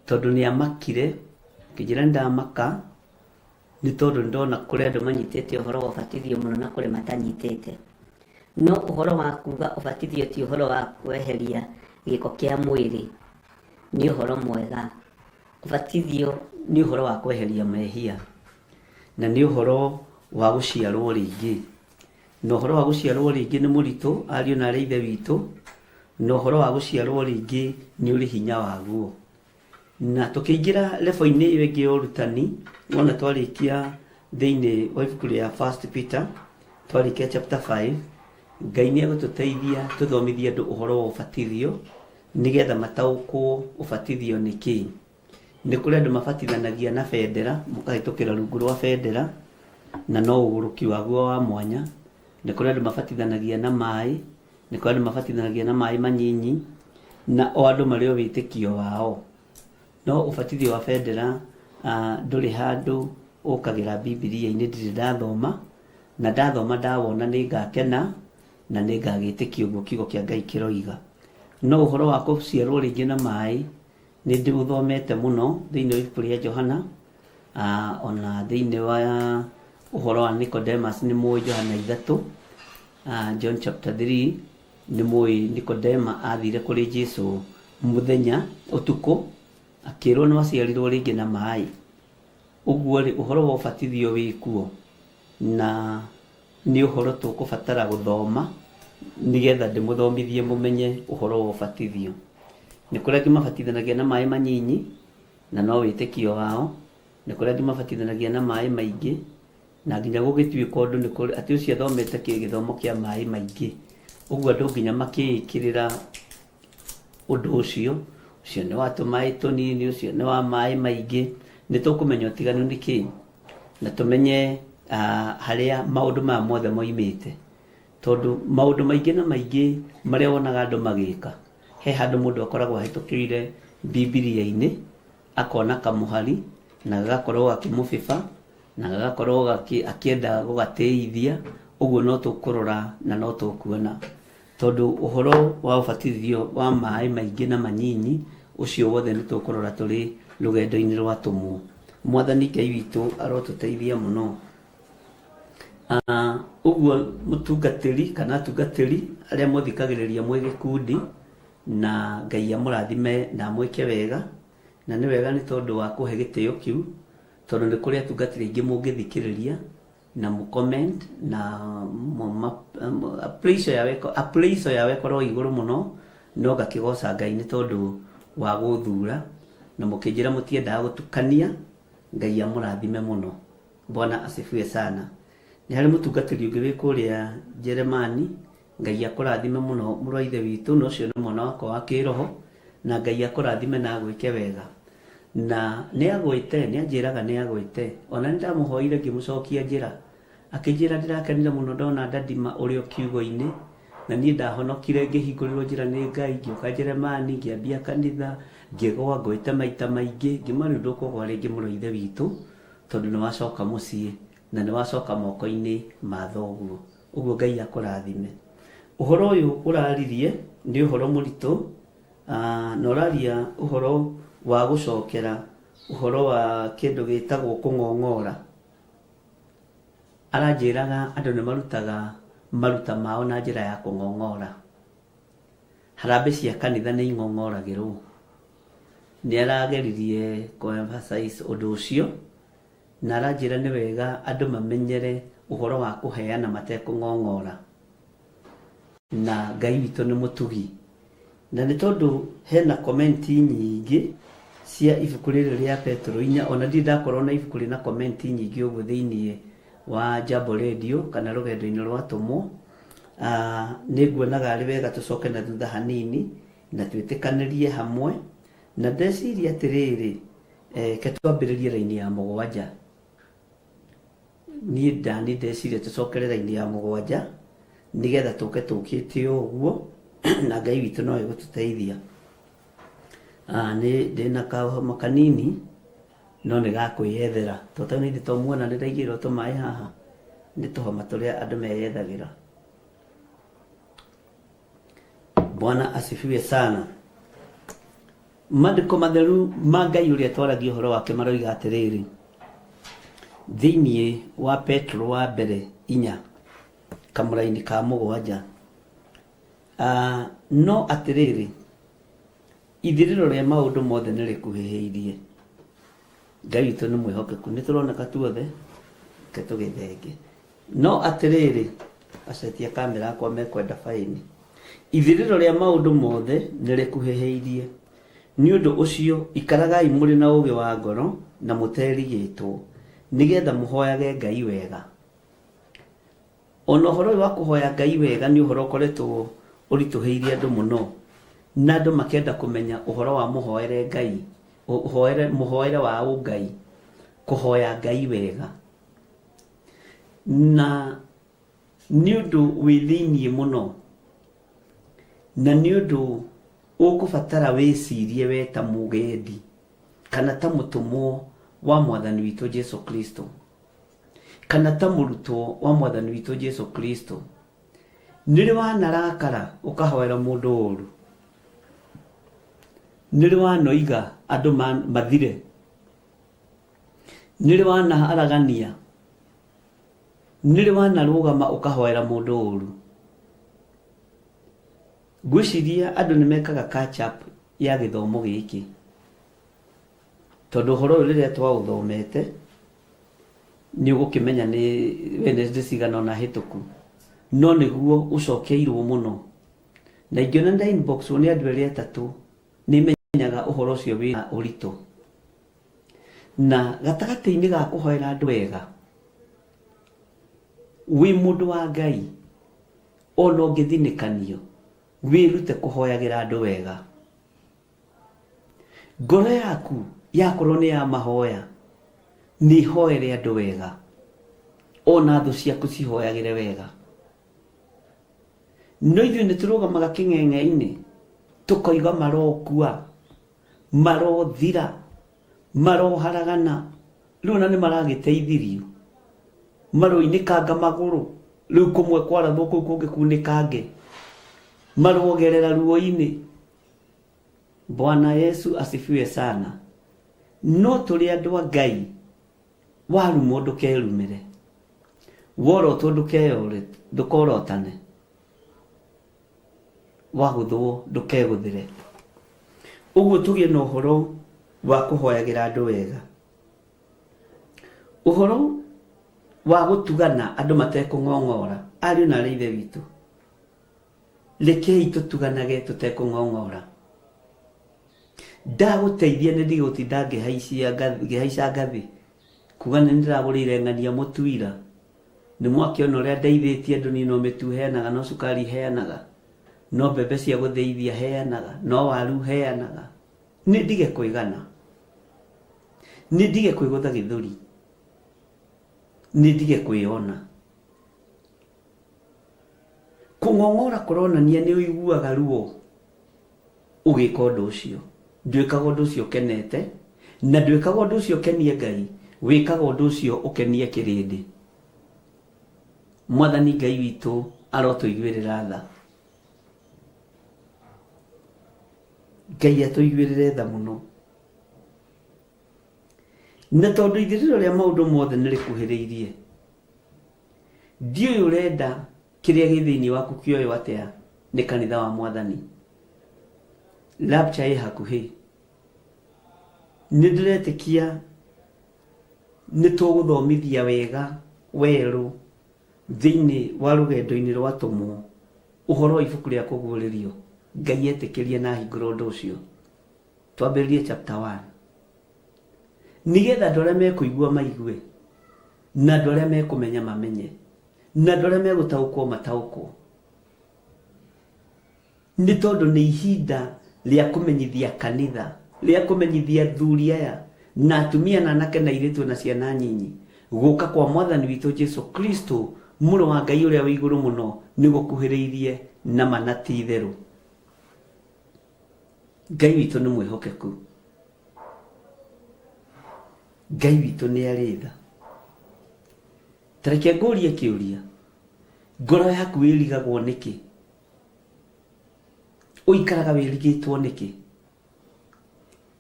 Tondũ nĩ amakire, akĩnjĩra nĩ ndamaka nĩ tondũ nĩ ndona kũrĩ andũ manyitĩte ũhoro wa ũbatithio mũno na kũrĩ matanyitĩte. No ũhoro wa kuga ũbatithio ti ũhoro wa kweheria gĩko kĩa mwĩrĩ nĩ ũhoro mwega. Ũbatithio nĩ ũhoro wa kweheria mehia na nĩ ũhoro wa gũciarwo rĩngĩ. Na ũhoro wa gũciarwo rĩngĩ nĩ mũritũ ariũ na arĩ ithe witũ, na ũhoro wa gũciarwo rĩngĩ nĩ ũrĩ hinya waguo. Na tũkĩingĩra level-inĩ ĩyo ĩngĩ ya ũrutani, wona twarĩkia thĩinĩ wa ibuku rĩa First Peter, twarĩkia chapter 5, Ngai nĩ egũtũteithia tũthomithie andũ ũhoro wa ũbatithio, nĩgetha mataũkwo ũbatithio nĩ kĩĩ. Nĩ kũrĩ andũ mabatithanagia na bendera, mũkahĩtũkĩra rungu rwa bendera, na no ũgũrũki waguo wa mwanya. Nĩ kũrĩ andũ mabatithanagia na maĩ, nĩ kũrĩ andũ mabatithanagia na maĩ manyinyi, na o andũ marĩ o wĩtĩkio wao. No ũbatithio wa bendera ndũrĩ handũ ũkagĩra Bibilia-inĩ, ndirĩ ndathoma, na ndathoma ndawona nĩ ngakena, na nĩ ngagĩtĩkia ũguo kiugo kĩa Ngai kĩroiga. No ũhoro wa gũciarwo rĩngĩ na maĩ, nĩ ndĩũthomete mũno thĩinĩ wa ibuku rĩa Johana, ona thĩinĩ wa ũhoro wa Nicodemus nĩ mũĩ Johana 3, John chapter 3, nĩ mũĩ Nikodema athire kũrĩ Jesu mũthenya ũtukũ, akĩrwo nĩ waciarirwo rĩngĩ na maĩ. Ũguo rĩ, ũhoro wa ũbatithio wĩ kuo, na nĩ ũhoro tũkũbatara gũthoma nĩgetha ndĩmũthomithie mũmenye ũhoro wa ũbatithio. Nĩ kũrĩ angĩ mabatithanagia na maĩ manyinyi, na no wĩtĩkio wao. Nĩ kũrĩ angĩ mabatithanagia na maĩ maingĩ, na nginya gũgĩtuĩka ũndũ nĩ kũrĩ atĩ ũcio athomete gĩthomo kĩa maĩ maingĩ. Ũguo andũ nginya makĩĩkĩrĩra ũndũ ũcio, ũcio nĩ wa tũmaĩ tũnini, ũcio nĩ wa maĩ maingĩ. Nĩ tũkũmenya ũtiganu nĩ kĩĩ, na tũmenye harĩa maũndũ maya mothe moimĩte. Tondũ maũndũ maingĩ na maingĩ marĩa wonaga andũ magĩka, he handũ mũndũ akoragwo ahĩtũkĩire Bibilia-inĩ, akona kamũhari, na gagakorwo gakĩmũbĩba, na gagakorwo akĩenda gũgatĩithia, ũguo no tũkũrora na no tũkuona. Tondũ ũhoro wa ũbatithio wa maĩ maingĩ na manyinyi, ũcio wothe nĩ tũkũrora tũrĩ rũgendo-inĩ rwa atũmwo. Mwathani Ngai witũ arotũteithia mũno. Ũguo mũtungatĩri kana atungatĩri arĩa mũthikagĩrĩria mwĩ gĩkundi, na Ngai amũrathime na amwĩke wega, na nĩ wega nĩ tondũ wa kũhe gĩtĩo kĩu, tondũ nĩ kũrĩ atungatĩri aingĩ mũngĩthikĩrĩria, na mũ comment na appraisal yao ĩkorwo igũrũ mũno, no ngakĩgoca Ngai nĩ tondũ wa gũthura, na mũkĩnjĩra mũtiendaga gũtukania, Ngai amũrathime mũno. Bwana asifiwe sana. Nĩ harĩ mũtungatĩri ũngĩ wĩ kũrĩa Njeremani, Ngai akũrathime mũno mũrũ wa ithe witũ, na ũcio nĩ mwana wakwa wa kĩroho, na Ngai akũrathime na agwĩke wega. Na nĩ agwĩte, nĩ anjĩraga nĩ agwĩte. Ona nĩ ndamũhoire ngĩmũcokia njĩra, akĩnjĩra ndĩrakenire mũno ndona Daddy-ma ũrĩ o kiugo-inĩ, na niĩ ndahonokire ngĩhingũrĩrwo njĩra nĩ Ngai, ngĩũka Njeremani, ngĩambia kanitha, ngĩgwa, ngwĩte maita maingĩ, ngĩmwĩra rĩu ndũkũgwa rĩngĩ mũrũ wa ithe witũ, tondũ nĩ wacoka mũciĩ na nĩ wacoka moko-inĩ ma thoguo. Ũguo Ngai akũrathime. Ũhoro ũyũ ũraririe nĩ ũhoro mũritũ, na ũraria ũhoro wa gũcokera ũhoro wa kĩndũ gĩtagwo kũng'ong'ora. Aranjĩraga andũ nĩ marutaga maruta mao na njĩra ya kũng'ong'ora. Harambee cia kanitha nĩ ing'ong'oragĩrwo. Nĩ arageririe kũ emphasize ũndũ ũcio, na aranjĩra nĩ wega andũ mamenyere ũhoro wa kũheana matekũng'ong'ora. Na Ngai witũ nĩ mũtugi. Na nĩ tondũ hena comment nyingĩ cia ibuku rĩrĩ rĩa Petero 4, ona ndirĩ ndakorwo na ibuku rĩna comment nyingĩ ũguo thĩinĩ wa Jambo Radio kana rũgendo-inĩ rwa atũmwo, nĩ nguonaga arĩ wega tũcoke na thutha hanini na twĩtĩkanĩrie hamwe. Na ndeciria atĩrĩrĩ, reke twambĩrĩrie raini ya 7. Niĩ ndani ndeciria tũcokere raini ya 7 nĩgetha tũke tũkĩte o ũguo na Ngai witũ no egũtũteithia. Nĩ ndĩna kahoma kanini no nĩ ga kwĩyethera. To ta nĩ to muona nĩ ndaigĩrwo tũmaĩ haha, nĩ tũhoma tũrĩa andũ meyethagĩra. Bwana asifiwe sana. Maandĩko matheru ma Ngai ũrĩa twaragia ũhoro wake maroiga atĩrĩrĩ, thĩinĩ wa Petero wa mbere 4 kamũraini ka 7, no atĩrĩrĩ, ithirĩro rĩa maũndũ mothe nĩ rĩkuhĩhĩirie. Ngai witũ nĩ mwĩhokeku, nĩ tũroneka tuothe, reke tũgĩthenge. No atĩrĩrĩ, acetia kamera akwa mekwenda baĩni. Ithirĩro rĩa maũndũ mothe nĩ rĩkuhĩhĩirie. Nĩ ũndũ ũcio ikaragai mũrĩ na ũũgĩ wa ngoro na mũterigĩtwo, nĩgetha mũhoyage Ngai wega. Ona ũhoro ũyũ wa kũhoya Ngai wega nĩ ũhoro ũkoretwo ũritũhĩirie andũ mũno, na andũ makenda kũmenya ũhoro wa mũhoere Ngai, mũhoere wa ũngai, kũhoya Ngai wega. Na nĩ ũndũ wĩ thĩiniĩ mũno, na nĩ ũndũ ũkũbatara wĩcirie we ta mũgendi kana ta mũtũmwo wa Mwathani witũ Jesu Kristo, kana ta mũrutwo wa Mwathani witũ Jesu Kristo. Nĩ rĩ wanarakara ũkahoera mũndũ ũru? Nĩ rĩ wanoiga andũ mathire? Nĩ rĩ wanaharagania? Nĩ rĩ wanarũgama ũkahoera mũndũ ũru? Ngwĩciria andũ nĩ mekaga catch up ya gĩthomo gĩkĩ, tondũ ũhoro ũyũ rĩrĩa twaũthomete nĩ ũgũkĩmenya nĩ Wednesday cigana ũna hĩtũku, no nĩguo ũcokeirwo mũno. Na ingĩona nda inbox nĩ andũ erĩ atatũ, nĩ menyaga ũhoro ũcio wĩna ũritũ. Na gatagatĩ-inĩ ga kũhoera andũ wega, wĩ mũndũ wa Ngai, ona ũngĩthinĩkanio, wĩrute kũhoyagĩra andũ wega. Ngoro yaku yakorwo nĩ ya mahoya, nĩ ĩhoere andũ wega, ona thũ ciaku cihoyagĩre wega. No ithuĩ nĩ tũrũgamaga kĩng'eng'e-inĩ tũkoiga marokua, marothira, maroharagana, rĩu ona nĩ maragĩteithirio, maroinĩkanga magũrũ, rĩu kũmwe kwarathwo kũu kũngĩ kunĩkange, marogerera ruo-inĩ. Bwana Yesu asifiwe sana. No tũrĩ andũ a Ngai, warumwo ndũkerumĩre, worotwo ndũkorotane, wagũthwo ndũkegũthĩre. Ũguo tũgĩe na ũhoro wa kũhoyagĩra andũ wega, ũhoro wa gũtugana andũ matekũng'ong'ora. Ariũ na aarĩ a Ithe witũ, rekei tũtuganage tũtekũng'ong'ora. Ndagũteithia nĩ ndige gũtinda ngĩhaica ngathĩ kuga nĩ ndĩragũrĩire ng'ania mũtu ira. Nĩ mwakĩona ũrĩa ndeithĩtie andũ, niĩ no mĩtu heanaga, no cukari heanaga, no mbembe cia gũthĩithia heanaga, no waru heanaga. Nĩ ndige kwĩgana, nĩ ndige kwĩgũtha gĩthũri, nĩ ndige kwĩona. Kũng'ong'ora kũronania nĩ ũiguaga ruo ũgĩka ũndũ ũcio. Ndwĩkaga ũndũ ũcio ũkenete, na ndwĩkaga ũndũ ũcio ũkenie Ngai, wĩkaga ũndũ ũcio ũkenie kĩrĩndĩ. Mwathani Ngai witũ arotũiguĩrĩra tha. Ngai atũiguĩrĩre tha mũno. Na tondũ ithirĩro rĩa maũndũ mothe nĩ rĩkuhĩrĩirie, ndiũĩ ũrenda kĩrĩa gĩ thĩinĩ waku kĩoywo atĩa nĩ kanitha wa Mwathani. Rapture ĩ hakuhĩ. Nĩ ndĩretĩkia nĩ tũgũthomithia wega werũ thĩinĩ wa rũgendo-inĩ rwa atũmwo ũhoro wa ibuku rĩa kũguũrĩrio. Ngai etĩkĩrie na ahingũre ũndũ ũcio. Twambĩrĩrie chapter 1 nĩgetha andũ arĩa mekũigua maigue, na andũ arĩa mekũmenya mamenye, na andũ arĩa megũtaũkwo mataũkwo. Nĩ tondũ nĩ ihinda rĩa kũmenyithia kanitha, rĩa kũmenyithia athuri aya na atumia na anake na airĩtu na ciana nyinyi, gũka kwa Mwathani witũ Jesu Kristo mũrũ wa Ngai ũrĩa wĩ igũrũ mũno nĩ gũkuhĩrĩirie na ma na ti itherũ. Ngai witũ nĩ mwĩhokeku, Ngai witũ nĩ arĩ tha. Ta reke ngũrie kĩũria, ngoro yaku ĩrigagwo nĩkĩ? Ũikaraga wĩrigĩtwo nĩkĩ?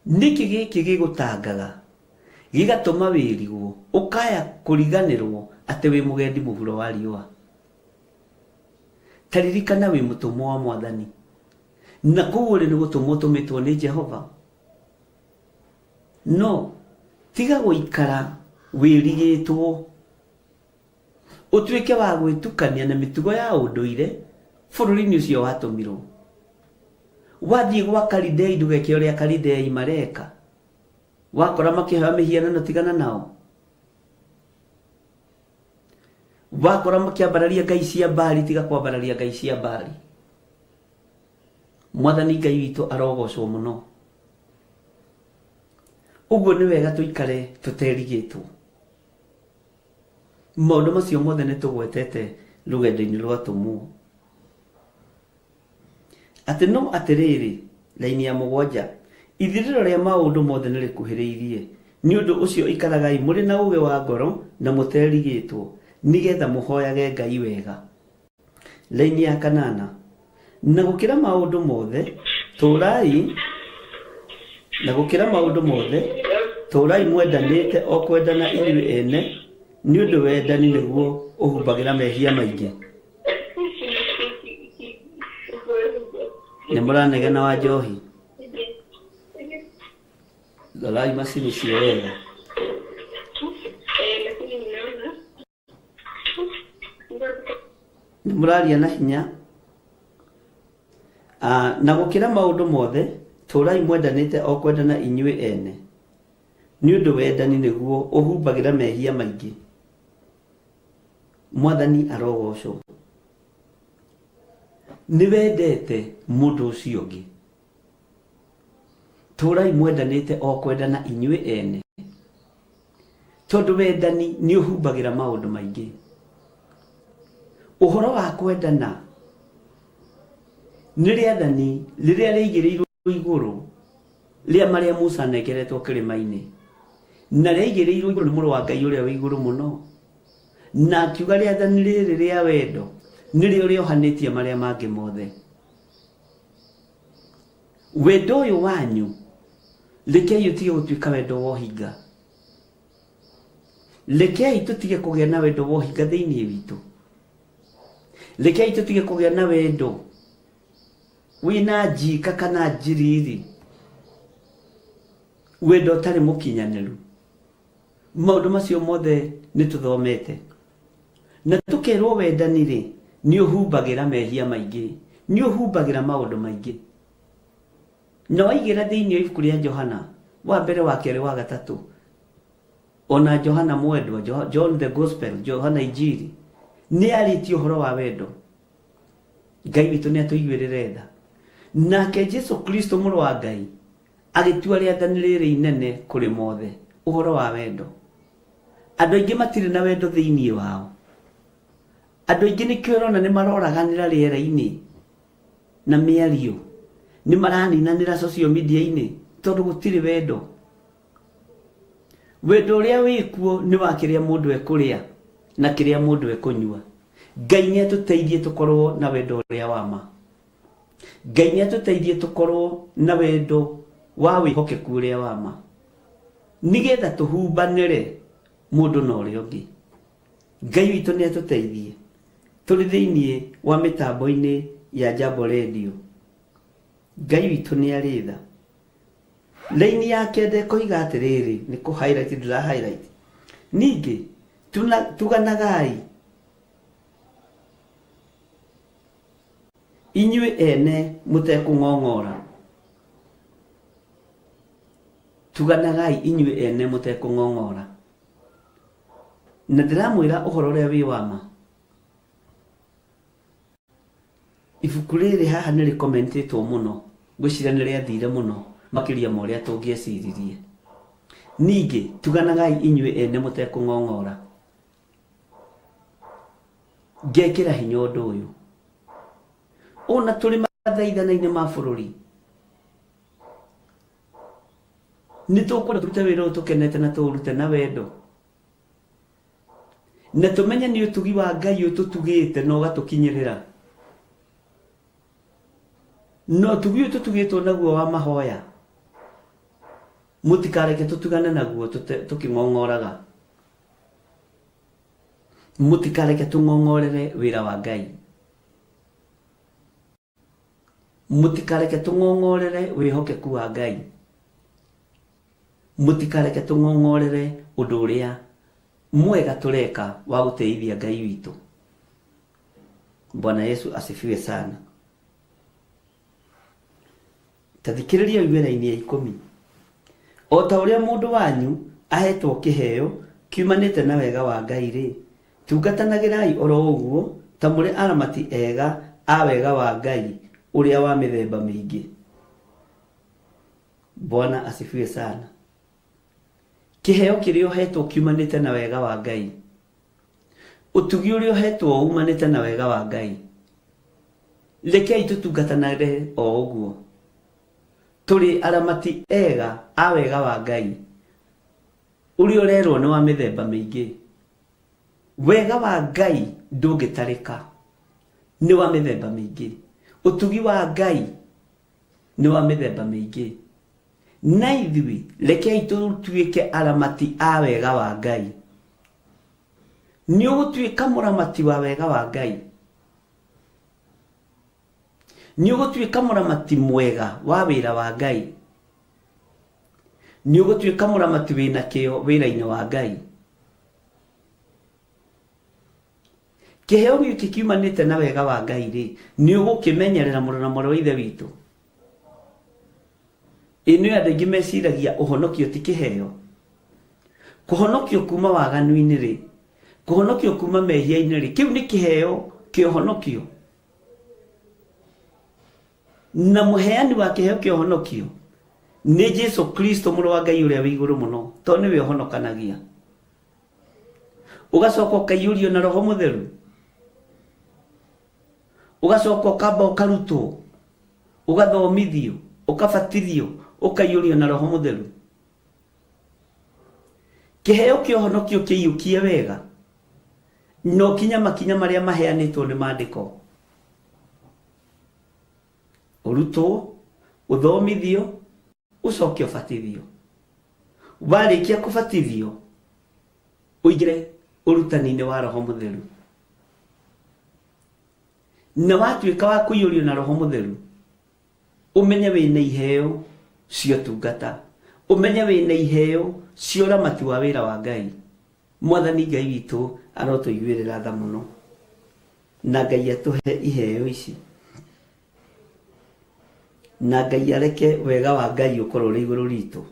Nĩkĩ gĩkĩ gĩgũtangaga gĩgatũma wĩrigwo ũkaya kũriganĩrwo atĩ wĩ mũgendi mũhuro wa riũa? Ta ririkana wĩ mũtũmwo wa Mwathani, na kũu ũrĩ nĩ gũtũmwo ũtũmĩtwo nĩ Jehova. No tiga gũikara wĩrigĩtwo, ũtuĩke wa gwĩtukania na mĩtugo ya ũndũire bũrũri-inĩ ũcio watũmirwo. Wathiĩ gwa Kalidei ndũgeke ũrĩa Kalidei mareka. Wakora makĩhoya mĩhianano tigana nao. Wakora makĩambararia ngai cia Baali tiga kwambararia ngai cia Baali. Mwathani Ngai witũ arogocwo mũno. Ũguo nĩ wega tũikare tũterigĩtwo. Maũndũ macio mothe nĩ tũgwetete rũgendo-inĩ rwa atũmwo. Atĩ no atĩrĩrĩ, raini ya mũgwanja, ithirĩro rĩa maũndũ mothe nĩ rĩkuhĩrĩirie. Nĩ ũndũ ũcio ikaragai mũrĩ na ũũgĩ wa ngoro na mũterigĩtwo, nĩ getha mũhoyage Ngai wega. Raini ya kanana, na gũkĩra maũndũ mothe, tũũrai na gũkĩra maũndũ mothe, tũũrai mwendanĩte o kwendana inyuĩ ene, nĩ ũndũ wendani nĩguo ũhumbagĩra mehia maingĩ. Nĩ mũranegena wa njohi. Rorai macini icio wega. Nĩ mũraria na hinya. Ah, na gũkĩra maũndũ mothe, tũũrai mwendanĩte o kwendana inyuĩ ene, nĩ ũndũ wendani nĩguo ũhumbagĩra mehia maingĩ. Mwathani arogocwo. Nĩ wendete mũndũ ũcio ũngĩ. Tũũrai mwendanĩte o kwendana inyuĩ ene, tondũ wendani nĩ ũhumbagĩra maũndũ maingĩ. Ũhoro wa kwendana nĩ rĩathani rĩrĩa rĩaigĩrĩirwo igũrũ rĩa marĩa Musa anengeretwo kĩrĩma-inĩ, na rĩaigĩrĩirwo igũrũ nĩ mũrũ wa Ngai ũrĩa wĩ igũrũ mũno, na akiuga rĩathani rĩrĩ rĩa wendo nĩrĩo rĩohanĩtie marĩa mangĩ mothe. Wendo ũyũ wanyu rekei ũtige gũtuĩka wendo wa ũhinga. Rekei tũtige kũgĩa na wendo wa ũhinga thĩinĩ witũ. Rekei tũtige kũgĩa na wendo wĩna njika kana njiriri, wendo ũtarĩ mũkinyanĩru. Maũndũ macio mothe nĩ tũthomete na tũkerwo wendani rĩ nĩ ũhumbagĩra mehia maingĩ, nĩ ũhumbagĩra maũndũ maingĩ. Na waigĩra thĩinĩ wa ibuku rĩa Johana wa mbere wa kerĩ wa gatatũ, ona Johana mwendwa, John the Gospel, Johana Injiri, nĩ arĩtie ũhoro wa wendo. Ngai witũ nĩ atũiguĩrĩre tha. Nake Jesu Kristo mũrũ wa Ngai agĩtua rĩathani rĩrĩ inene kũrĩ mothe, ũhoro wa wendo. Andũ aingĩ matirĩ na wendo thĩinĩ wao. Andũ aingĩ nĩkĩo ũrona nĩ maroraganĩra rĩera-inĩ na mĩario, nĩ maraninanĩra social media-inĩ tondũ gũtirĩ wendo. Wendo ũrĩa wĩkuo nĩ wa kĩrĩa mũndũ ekũrĩa na kĩrĩa mũndũ ekũnyua. Ngai nĩ atũteithie tũkorwo na wendo ũrĩa wa ma. Ngai nĩ atũteithie tũkorwo na wendo wa wĩhokeku ũrĩa wa ma, nĩgetha tũhumbanĩre mũndũ na ũrĩa ũngĩ. Ngai witũ nĩ atũteithie tũrĩ thĩinĩ wa mĩtambo-inĩ ya Jambo Radio. Ngai witũ nĩ arĩ tha. Raini ya kenda ĩkoiga atĩrĩrĩ, nĩ kũ highlight ndĩra highlight. Ningĩ tuganagai inyuĩ ene mũtekũng'ong'ora. Tuganagai inyuĩ ene mũtekũng'ong'ora. Na ndĩramwĩra ũhoro ũrĩa wĩ wa ma. Ibuku rĩrĩ haha nĩ rĩkomentĩtwo mũno, ngwĩciria nĩ rĩathire mũno makĩria ma ũrĩa tũngĩeciririe. Ningĩ, tuganagai inyuĩ ene mũtekũng'ong'ora. Ngekĩra hinya ũndũ ũyũ. Ona tũrĩ mathaithana-inĩ ma bũrũri, nĩ tũkwenda tũrute wĩra ũyũ tũkenete na tũũrute na wendo. Na tũmenye nĩ ũtugi wa Ngai ũtũtugĩte na ũgatũkinyĩrĩra. Na ũtugi ũyũ tũtugĩtwo naguo wa mahoya. Mũtikareke tũtugane naguo tũkĩng'ong'oraga. Mũtikareke tũng'ong'orere wĩra wa Ngai. Mũtikareke tũng'ong'orere wĩhokeku wa Ngai. Mũtikareke tũng'ong'orere ũndũ ũrĩa mwega tũreka wa gũtĩithia Ngai witũ. Bwana Yesu asifiwe sana. Ta thikĩrĩria ũigue raini ya ikũmi. O ta ũrĩa mũndũ wanyu ahetwo kĩheo kiumanĩte na wega wa Ngai-rĩ, tungatanagĩrai oro ũguo ta mũrĩ aramati ega a wega wa Ngai ũrĩa wa mĩthemba mĩingĩ. Bwana asifiwe sana. Kĩheo kĩrĩa ũhetwo kiumanĩte na wega wa Ngai. Ũtugi ũrĩa ũhetwo umanĩte na wega wa Ngai. Rekei tũtungatanage o ũguo. Tũrĩ aramati ega a wega wa Ngai. Ũrĩa ũrerwo nĩ wa mĩthemba mĩingĩ. Wega wa Ngai ndũngĩtarĩka. Nĩ wa mĩthemba mĩingĩ. Ũtugi wa Ngai nĩ wa mĩthemba mĩingĩ. Na ithuĩ rekei tũtuĩke aramati a wega wa Ngai. Nĩ ũgũtuĩka mũramati wa wega wa Ngai. Nĩ ũgũtuĩka mũramati mwega wa wĩra wa Ngai. Nĩ ũgũtuĩka mũramati wĩna kĩyo wĩra-inĩ wa Ngai. Kĩheo gĩkĩ kiumanĩte na wega wa Ngai rĩ, nĩ ũgũkĩmenyerera mũrũ na mwarĩ wa Ithe witũ. Ĩ nĩ andũ aingĩ meciragia ũhonokio ti kĩheo. Kũhonokio kuma waganu-inĩ rĩ, kũhonokio kuma mehia-inĩ rĩ, kĩu nĩ kĩheo kĩa ũhonokio. Na mũheani wa kĩheo kĩa ũhonokio nĩ Jesu Kristo mũrũ wa Ngai ũrĩa wĩ igũrũ mũno, tondũ nĩwe ũhonokanagia. Ũgacoka ũkaiyũrio na Roho Mũtheru, ũgacoka ũkamba ũkarutwo, ũgathomithio, ũkabatithio, ũkaiyũrio na Roho Mũtheru. Kĩheo kĩa ũhonokio kĩiyũkie wega na ũkinye makinya marĩa maheanĩtwo nĩ maandĩko. Ũrutwo, ũthomithio, ũcoke ũbatithio. Warĩkia kũbatithio, ũingĩre ũrutani-inĩ wa Roho Mũtheru. Na watuĩka wa kũiyũrio na Roho Mũtheru, ũmenye wĩna iheo cia ũtungata, ũmenye wĩna iheo cia ũramati wa wĩra wa Ngai. Mwathani Ngai witũ arotũiguĩrĩra tha mũno, na Ngai atũhe iheo ici, na Ngai areke wega wa Ngai ũkorwo ũrĩ igũrũ ritũ,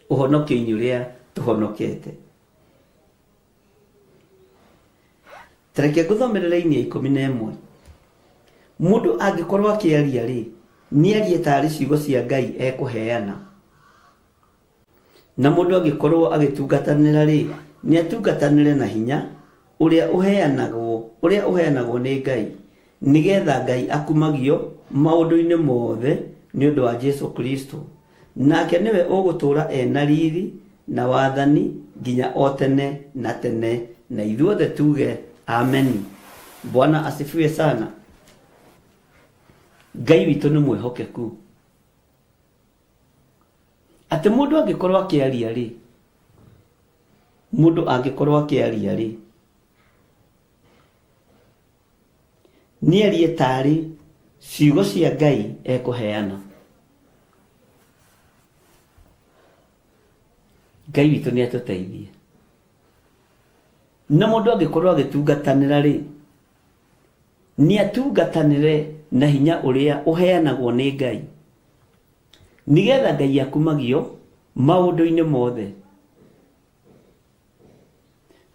ũhonokio-inĩ ũrĩa tũhonokete. Ta reke ngũthomere raini ya 11. Mũndũ angĩkorwo akĩaria rĩ, nĩarie tarĩ ciugo cia Ngai ekũheana. Na mũndũ angĩkorwo agĩtungatanĩra rĩ, nĩatungatanĩre na hinya ũrĩa ũheanagwo, ũrĩa ũheanagwo nĩ Ngai, nĩgetha Ngai akumagio maũndũ-inĩ mothe nĩ ũndũ wa Jesu Kristo. Nake nĩwe ũgũtũũra e na riri na wathani nginya o tene na tene. Na ithuothe tuge ameni. Bwana asifiwe sana. Ngai witũ nĩ mwĩhokeku. Atĩ mũndũ angĩkorwo akĩaria rĩ, mũndũ angĩkorwo akĩaria rĩ, nĩarie tarĩ ciugo cia Ngai ekũheana. Ngai witũ nĩ atũteithie. Na mũndũ angĩkorwo agĩtungatanĩra rĩ, nĩ atungatanĩre na hinya ũrĩa ũheanagwo nĩ Ngai, nĩgetha Ngai akumagio maũndũ-inĩ mothe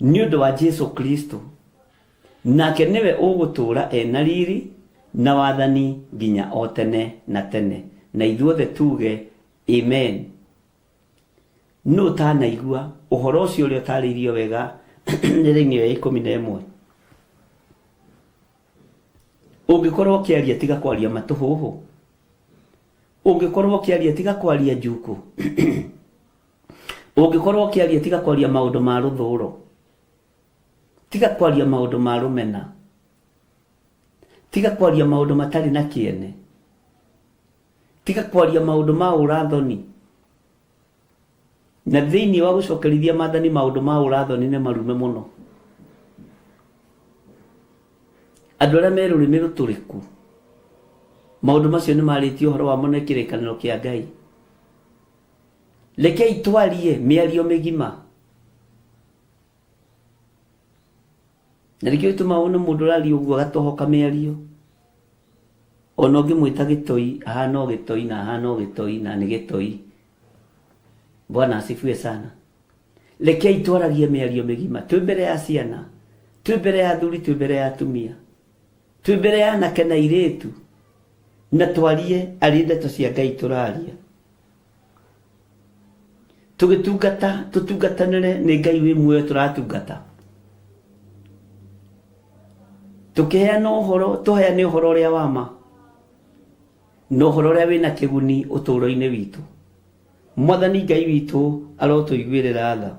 nĩ ũndũ wa Jesu Kristo, nake nĩwe ũgũtũũra ena riri na wathani nginya o tene na tene. Na ithuothe tuge amen. Nũ ũtanaigua ũhoro ũcio ũrĩa ũtarĩirio wega nĩ raini ĩyo ya 11? Ũngĩkorwo ũkĩaria tiga kwaria matũhũhũ. Ũngĩkorwo ũkĩaria tiga kwaria njukũ. Ũngĩkorwo ũkĩaria tiga kwaria maũndũ ma rũthũro. Tiga kwaria maũndũ ma rũmena. Tiga kwaria maũndũ matarĩ na kĩene. Tiga kwaria maũndũ ma ũrathoni. Na thĩinĩ wa gũcokerithia maathani maũndũ ma ũrathoni nĩ marume mũno. Andũ arĩa me rũrĩmĩ rũtũrĩku, maũndũ macio nĩ marĩtie ũhoro wamo nĩ kĩrĩkanĩro kĩa Ngai. Rekei twarie mĩario mĩgima. Na nĩkĩo gĩtũmaga wone mũndũ ũraria ũguo agatohoka mĩario. Ona ũngĩmwĩta gĩtoi, ahana o gĩtoi na ahana o gĩtoi na nĩ gĩtoi. Bwana asifiwe sana. Rekei twaragie mĩario mĩgima twĩ mbere ya ciana, twĩ mbere ya athuri, twĩ mbere ya atumia, twĩ mbere ya anake na airĩtu, na twarie arĩ ndeto cia Ngai tũraria. Tũgĩtungata, tũtungatanĩre nĩ Ngai wĩ muoyo tũratungata. Tũkĩheana ũhoro, tũheane ũhoro ũrĩa wa ma na ũhoro ũrĩa wĩna kĩguni ũtũũro-inĩ witũ. Mwathani Ngai witũ arotũiguĩrĩra tha.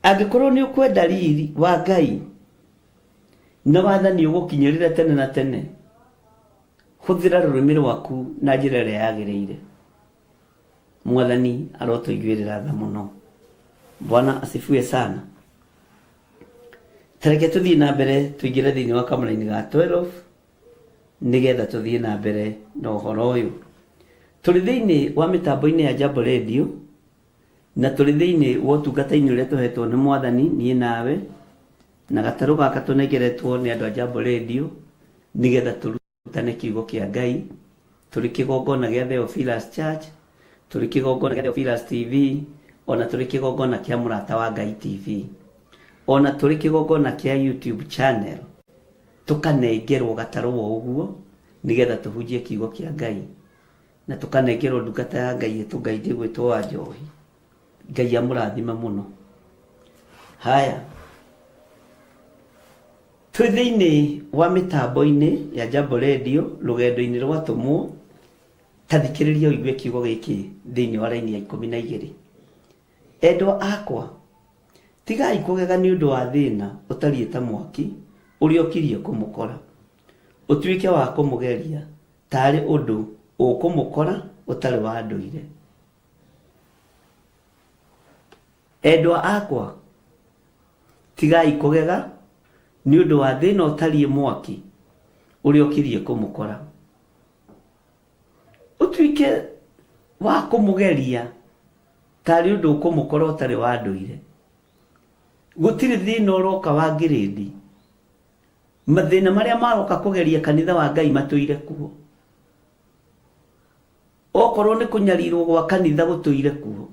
Angĩkorwo nĩ ũkwenda riri wa Ngai na wathani ũgũkinyĩrĩre tene na tene, hũthĩra rũrĩmĩ rwaku na njĩra ĩrĩa yagĩrĩire. Mwathani arotũiguĩrĩra tha mũno. Bwana asifiwe sana. Tareke tũthiĩ na mbere tũingĩre thĩinĩ wa kamũraini ga 12 nĩgetha tũthiĩ na mbere na ũhoro ũyũ. Tũrĩ thĩinĩ wa mĩtambo-inĩ ya Jambo Radio na tũrĩ thĩinĩ wa ũtungata-inĩ ũrĩa tũhetwo nĩ Mwathani niĩ nawe na gatarũ gaka tũnengeretwo nĩ andũ a Jambo Radio nĩgetha tũrutane kiugo kĩa Ngai. Tũrĩ kĩgongona gĩa Theophilus Church, tũrĩ kĩgongona gĩa Theophilus TV, ona tũrĩ kĩgongona kĩa Mũrata wa Ngai TV, ona tũrĩ kĩgongona kĩa YouTube channel. Tũkanengerwo gatarũ o ũguo nĩgetha tũhunjie kiugo kĩa Ngai, na tũkanengerwo ndungata ya Ngai ĩtũ Ngai ndĩgwĩtwo wa Njohi. Ngai amũrathime mũno. Haya, twĩ thĩinĩ wa mĩtambo-inĩ ya Jambo Radio rũgendo-inĩ rwa tũmwo, ta thikĩrĩria ũigue kiugo gĩkĩ thĩinĩ wa raini ya 12. Endwa akwa, tigai kũgega nĩ ũndũ wa thĩna ũtariĩ ta mwaki ũrĩa ũkirie kũmũkora, ũtuĩke wa kũmũgeria taarĩ ũndũ ũkũmũkora ũtarĩ wa ndũire. Endwa akwa, tigai kũgega nĩ ũndũ wa thĩna ũtariĩ mwaki ũrĩa ũkirie kũmũkora, ũtuĩke wa kũmũgeria tarĩ ũndũ ũkũmũkora ũtarĩ wa ndũire. Gũtirĩ thĩna ũroka wa ngirĩndi. Mathĩna marĩa maroka kũgeria kanitha wa Ngai matũire kuo. Okorwo nĩ kũnyarirwo gwa kanitha gũtũire kuo.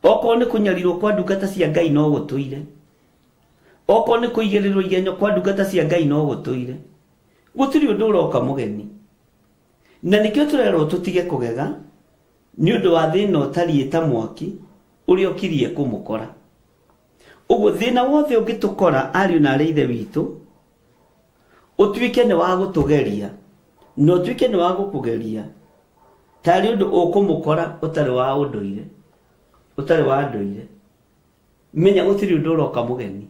Okorwo nĩ kũnyarirwo kwa ndungata cia Ngai no gũtũire. Okorwo nĩ kũigĩrĩrwo igenyo kwa ndungata cia Ngai no gũtũire. Gũtirĩ ũndũ ũroka mũgeni. Na nĩkĩo tũrerwo tũtige kũgega nĩ ũndũ wa thĩna ũtariĩ ta mwaki ũrĩa ũkirie kũmũkora. Ũguo thĩna wothe ũngĩtũkora ariũ na arĩ ithe witũ, ũtuĩke nĩ wa gũtũgeria na ũtuĩke nĩ wa gũkũgeria tarĩ ũndũ ũkũmũkora ũtarĩ wa ũndũire, ũtarĩ wa ndũire. Menya gũtirĩ ũndũ ũroka mũgeni.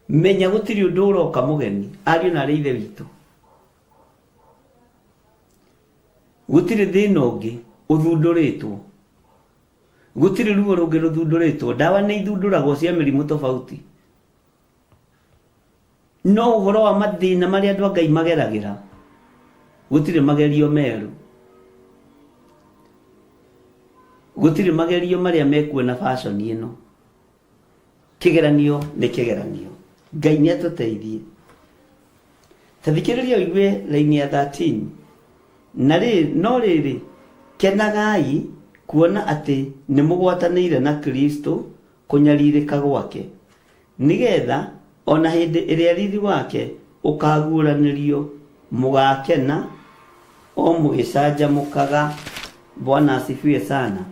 Menya gũtirĩ ũndũ ũroka mũgeni ariũ na arĩ ithe witũ. Gũtirĩ thĩna ũngĩ ũthundũrĩtwo, gũtirĩ ruo rũngĩ rũthundũrĩtwo. Ndawa nĩ ithundũragwo cia mĩrimũ tofauti, no ũhoro wa mathĩna marĩa andũ a Ngai mageragĩra, gũtirĩ magerio merũ, gũtirĩ magerio marĩa mekuo na fashion ĩno. Kĩgeranio nĩ kĩgeranio. Ngai nĩ atũteithie. Ta thikĩrĩria ũigue raini ya 13. Na rĩ, no rĩrĩ, kenagai kuona atĩ nĩ mũgwatanĩire na Kristo kũnyarirĩka gwake, nĩgetha o na hĩndĩ ĩrĩa riri wake ũkaaguũranĩrio mũgaakena o mũgĩcanjamũkaga. Bwana asifiwe sana.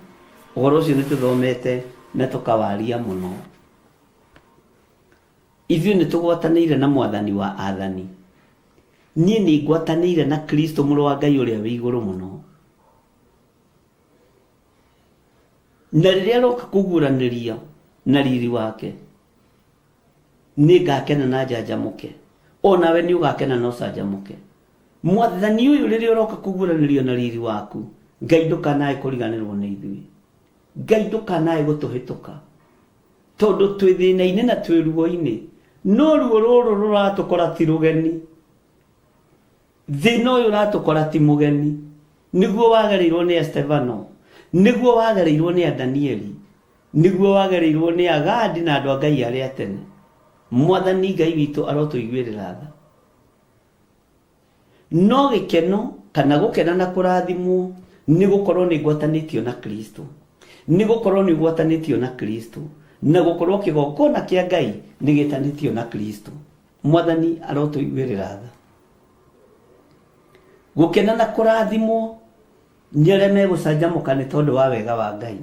Ũhoro ũcio nĩ tũthomete na tũkawaria mũno. Ithuĩ nĩ tũgwatanĩire na Mwathani wa athani. Niĩ nĩ ngwatanĩire na Kristo mũrũ wa Ngai ũrĩa wĩ igũrũ mũno. Na rĩrĩa aroka kũguũranĩria na riri wake, nĩ ngakena na njanjamũke. O nawe nĩ ũgakena na ũcanjamũke. Mwathani ũyũ rĩrĩa ũroka kũguũranĩrio na riri waku, Ngai ndũkanae kũriganĩrwo nĩ ithuĩ. Ngai ndũkanae gũtũhĩtũka. Tondũ twĩ thĩna-inĩ na twĩ ruo-inĩ, no ruo rũrũ rũratũkora ti rũgeni. Thĩna ũyũ ũratũkora ti mũgeni. Nĩguo wagereirwo nĩ Estevano, nĩguo wagereirwo nĩ Danieli, nĩguo wagereirwo nĩ Agadi na andũ a Ngai arĩa tene. Mwathani Ngai witũ arotũiguĩrĩra tha. No gĩkeno kana gũkena na kũrathimwo nĩ gũkorwo nĩ ngwatanĩtio na Kristo. Nĩ gũkorwo nĩ ũgwatanĩtio na Kristo. Na gũkorwo kĩgongona kĩa Ngai nĩ gĩtanĩtio na Kristo. Mwathani arotũiguĩrĩra tha. Gũkena na kũrathimwo nĩ arĩa megũcanjamũka nĩ tondũ wa wega wa Ngai.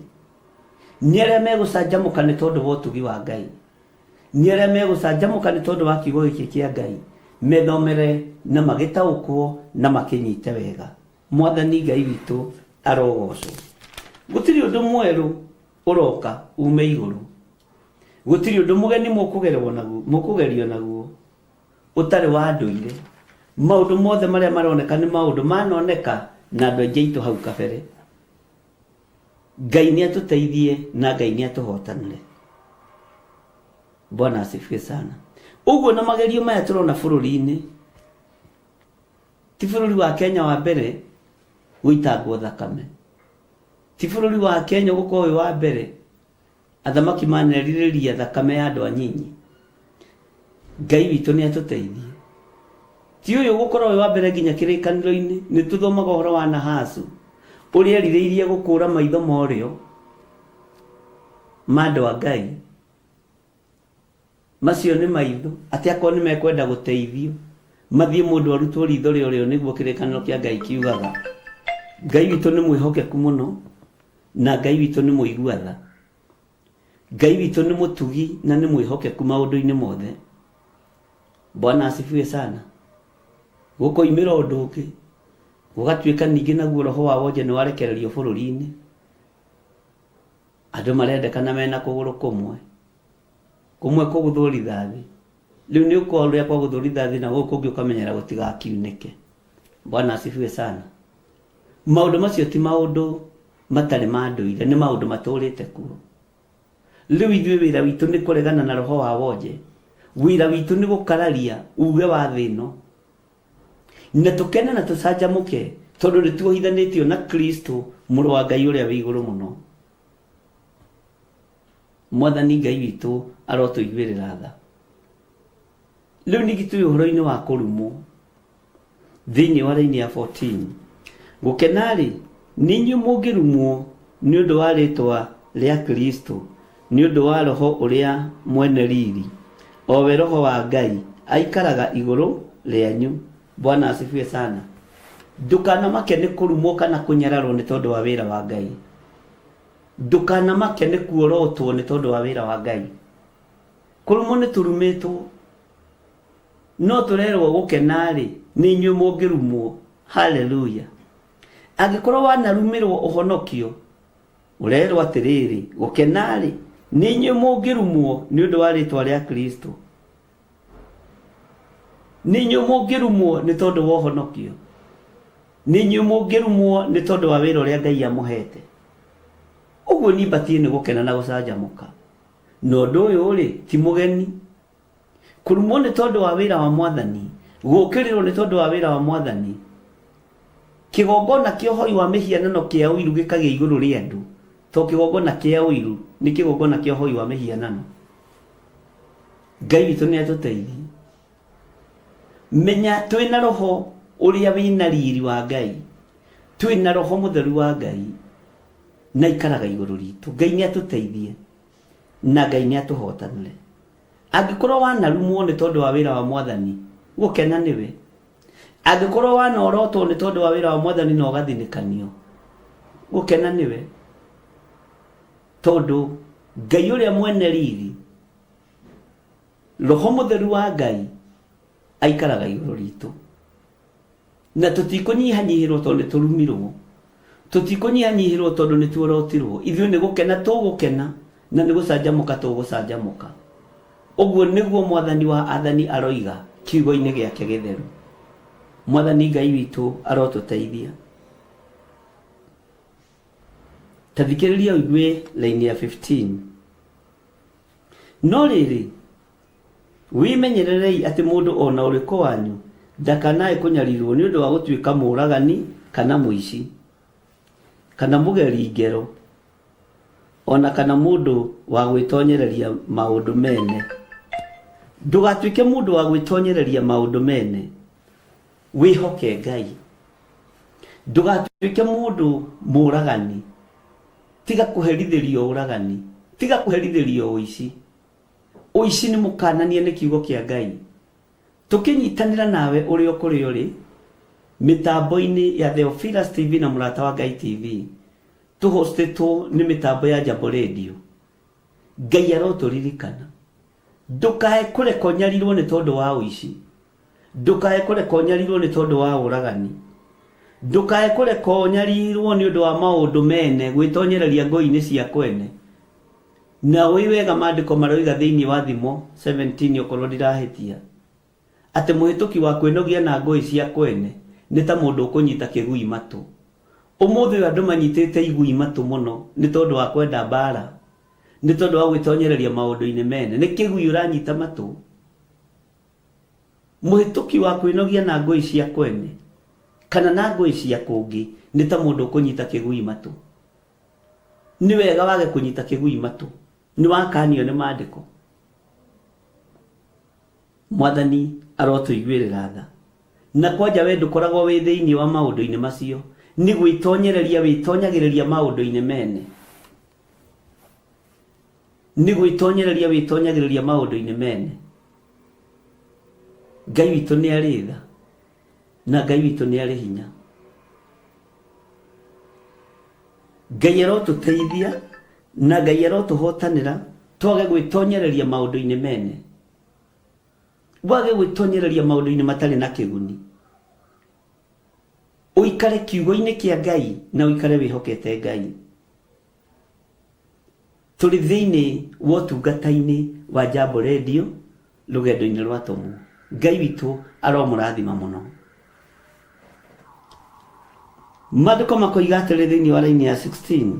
Nĩ arĩa megũcanjamũka nĩ tondũ wa ũtugi wa Ngai. Nĩ arĩa megũcanjamũka nĩ tondũ wa kiugo gĩkĩ kĩa Ngai, methomere na magĩtaũkwo na makĩnyite wega. Mwathani Ngai witũ arogocwo. Gũtirĩ ũndũ mwerũ ũroka ume igũrũ. Gũtirĩ ũndũ mũgeni mũkũgerwo naguo, mũkũgerio naguo ũtarĩ wa ndũire. Maũndũ mothe marĩa maroneka nĩ maũndũ manoneka na andũ aingĩ aitũ hau kabere. Ngai nĩ atũteithie na Ngai nĩ atũhotanĩre. Bwana asifiwe sana. Ũguo na magerio maya tũrona bũrũri-inĩ, ti bũrũri wa Kenya wa mbere gũitangwo thakame, ti bũrũri wa Kenya gũkorwo wĩ wa mbere athamaki manerirĩria thakame ya andũ anyinyi. Ngai witũ nĩ atũteithie. Ti ũyũ gũkorwo wĩ wa mbere nginya kĩrĩkanĩro-inĩ, nĩ tũthomaga ũhoro wa Nahasu ũrĩa erirĩirie gũkũra maitho ma ũrĩo ma andũ a Ngai. Macio nĩ maitho, atĩ akorwo nĩ mekwenda gũteithio, mathiĩ mũndũ arutwo ritho rĩa ũrĩo nĩguo kĩrĩkanĩro kĩa Ngai kiugaga. Ngai witũ nĩ mwĩhokeku mũno, na Ngai witũ nĩ mũigua tha. Ngai witũ nĩ mũtugi na nĩ mwĩhokeku maũndũ-inĩ mothe. Bwana asifiwe sana. Gũkoimĩra ũndũ ũngĩ, gũgatuĩka ningĩ naguo roho wa wonje nĩ warekererio bũrũri-inĩ. Andũ marendekana mena kũgũrũ kũmwe, kũmwe kũgũthwo rithathi. Rĩu nĩ ũkoa ũrĩa kwagũthwo rithathi na gũkũ kũngĩ ũkamenyera gũtigakiunĩke. Bwana asifiwe sana. Maũndũ macio ti maũndũ matarĩ ma ndũire, nĩ maũndũ matũrĩte kuo. Rĩu ithuĩ wĩra witũ nĩ kũregana na roho wa wonje. Wĩra witũ nĩ gũkararia uge wa thĩ ĩno. Na tũkene na tũcanjamũke tondũ nĩ tuohithanĩtio na Kristo mũrũ wa Ngai ũrĩa wĩ igũrũ mũno. Mwathani Ngai witũ arotũiguĩrĩra tha. Rĩu ningĩ twĩ ũhoro-inĩ wa kũrumwo thĩinĩ wa raini ya 14. Gũkena-rĩ, nĩ inyuĩ mũngĩrumwo nĩ ũndũ wa rĩĩtwa rĩa Kristo, nĩ ũndũ wa Roho ũrĩa mwene riri, o we Roho wa Ngai, aikaraga igũrũ rĩanyu. Bwana asifiwe sana. Ndũkanamake nĩ kũrumwo kana kũnyararwo nĩ tondũ wa wĩra wa Ngai. Ndũkanamake nĩ kuorotwo nĩ tondũ wa wĩra wa Ngai. Kũrumwo nĩ tũrumĩtwo, no tũrerwo gũkena-rĩ, nĩ inyuĩ mũngĩrumwo. Haleluya! Angĩkorwo wanarumĩrwo ũhonokio, ũrerwo atĩrĩrĩ, gũkena-rĩ, nĩ inyuĩ mũngĩrumwo nĩ ũndũ wa rĩtwa rĩa Kristo. Nĩ inyuĩ mũngĩrumwo nĩ tondũ wa ũhonokio. Nĩ inyuĩ mũngĩrumwo nĩ tondũ wa wĩra ũrĩa Ngai amũhete. Ũguo niĩ batiĩ nĩ gũkena na gũcanjamũka. Na ũndũ ũyũ-rĩ, ti mũgeni. Kũrumwo nĩ tondũ wa wĩra wa Mwathani, gũũkĩrĩrwo nĩ tondũ wa wĩra wa Mwathani, kĩgongona kĩa ũhoi wa mĩhianano kĩa ũiru gĩkagĩa igũrũ rĩa andũ, tondũ kĩgongona kĩa ũiru nĩ kĩgongona kĩa ũhoi wa mĩhianano. Ngai witũ nĩ atũteithie. Menya twĩna roho ũrĩa wĩna riri wa Ngai, twĩna roho mũtheru wa Ngai, na aikaraga igũrũ ritũ. Ngai nĩ atũteithie na Ngai nĩ atũhotanĩre. Angĩkorwo wanarumwo nĩ tondũ wa wĩra wa Mwathani, gũkena nĩwe. Angĩkorwo wanorotwo nĩ tondũ wa wĩra wa Mwathani na ũgathinĩkanio, gũkena nĩwe. Tondũ Ngai ũrĩa mwene riri, Roho Mũtheru wa Ngai aikaraga igũrũ ritũ. Na tũtikũnyihanyihĩrwo tondũ nĩ tũrumirwo. Tũtikũnyihanyihĩrwo tondũ nĩ tuorotirwo. Ithuĩ nĩ gũkena tũgũkena na nĩ gũcanjamũka tũgũcanjamũka. Ũguo nĩguo Mwathani wa athani aroiga kiugo-inĩ gĩake gĩtheru. Mwathani Ngai witũ arotũteithia. Ta thikĩrĩria ũigue raini ya 15. No rĩrĩ, wĩmenyererei atĩ mũndũ o na ũrĩkũ wanyu ndakanae kũnyarirwo nĩ ũndũ wa gũtuĩka mũũragani kana mũici, kana mũgeri ngero, o na kana mũndũ wa gwĩtonyereria maũndũ mene. Ndũgatuĩke mũndũ wa gwĩtonyereria maũndũ mene, wĩhoke Ngai. Ndũgatuĩke mũndũ mũũragani, tiga kũherithĩrio ũragani, tiga kũherithĩrio ũici. Ũici nĩ mũkananie nĩ kiugo kĩa Ngai. Tũkĩnyitanĩra nawe ũrĩ o kũrĩa ũrĩ, mĩtambo-inĩ ya Theophilus TV na Mũrata wa Ngai TV, tũhostĩtwo nĩ mĩtambo ya Jambo Radio. Ngai arotũririkana. Ndũkae kũreka ũnyarirwo nĩ tondũ wa ũici. Ndũkae kũreka ũnyarirwo nĩ tondũ wa ũragani. Ndũkae kũreka ũnyarirwo nĩ ũndũ wa maũndũ mene, gwĩtonyereria ngũi-inĩ cia kwene. Na ũĩ wega maandĩko maroiga thĩinĩ wa Thimo 17 okorwo ndirahĩtia, atĩ mũhĩtũki wa kwĩnogia na ngũĩ cia kwene nĩ ta mũndũ ũkũnyita kĩgui matũ. Ũmũthĩ ũyũ andũ manyitĩte igui matũ mũno nĩ tondũ wa kwenda mbara, nĩ tondũ wa gwĩtonyereria maũndũ-inĩ mene. Nĩ kĩgui ũranyita matũ. Mũhĩtũki wa kwĩnogia na ngũĩ cia kwene kana na ngũĩ cia kũngĩ nĩ ta mũndũ ũkũnyita kĩgui matũ. Nĩ wega wage kũnyita kĩgui matũ. Nĩ wakanio nĩ maandĩko. Mwathani arotũiguĩrĩra tha. Na kwanja we ndũkoragwo wĩ thĩinĩ wa maũndũ-inĩ macio, nĩ gwĩtonyereria wĩtonyagĩrĩria maũndũ-inĩ mene. Nĩ gwĩtonyereria wĩtonyagĩrĩria maũndũ-inĩ mene. Ngai witũ nĩ arĩ tha na Ngai witũ nĩ arĩ hinya. Ngai arotũteithia na Ngai arotũhotanĩra twage gwĩtonyereria maũndũ-inĩ mene. Wage gwĩtonyereria maũndũ-inĩ matarĩ na kĩguni. Ũikare kiugo-inĩ kĩa Ngai na ũikare wĩhokete Ngai. Tũrĩ thĩinĩ wa ũtungata-inĩ wa Jambo Radio rũgendo-inĩ rwa atũmwo. Ngai witũ aromũrathima mũno. Maandĩko makoiga atĩrĩ thĩinĩ wa raini ya 16,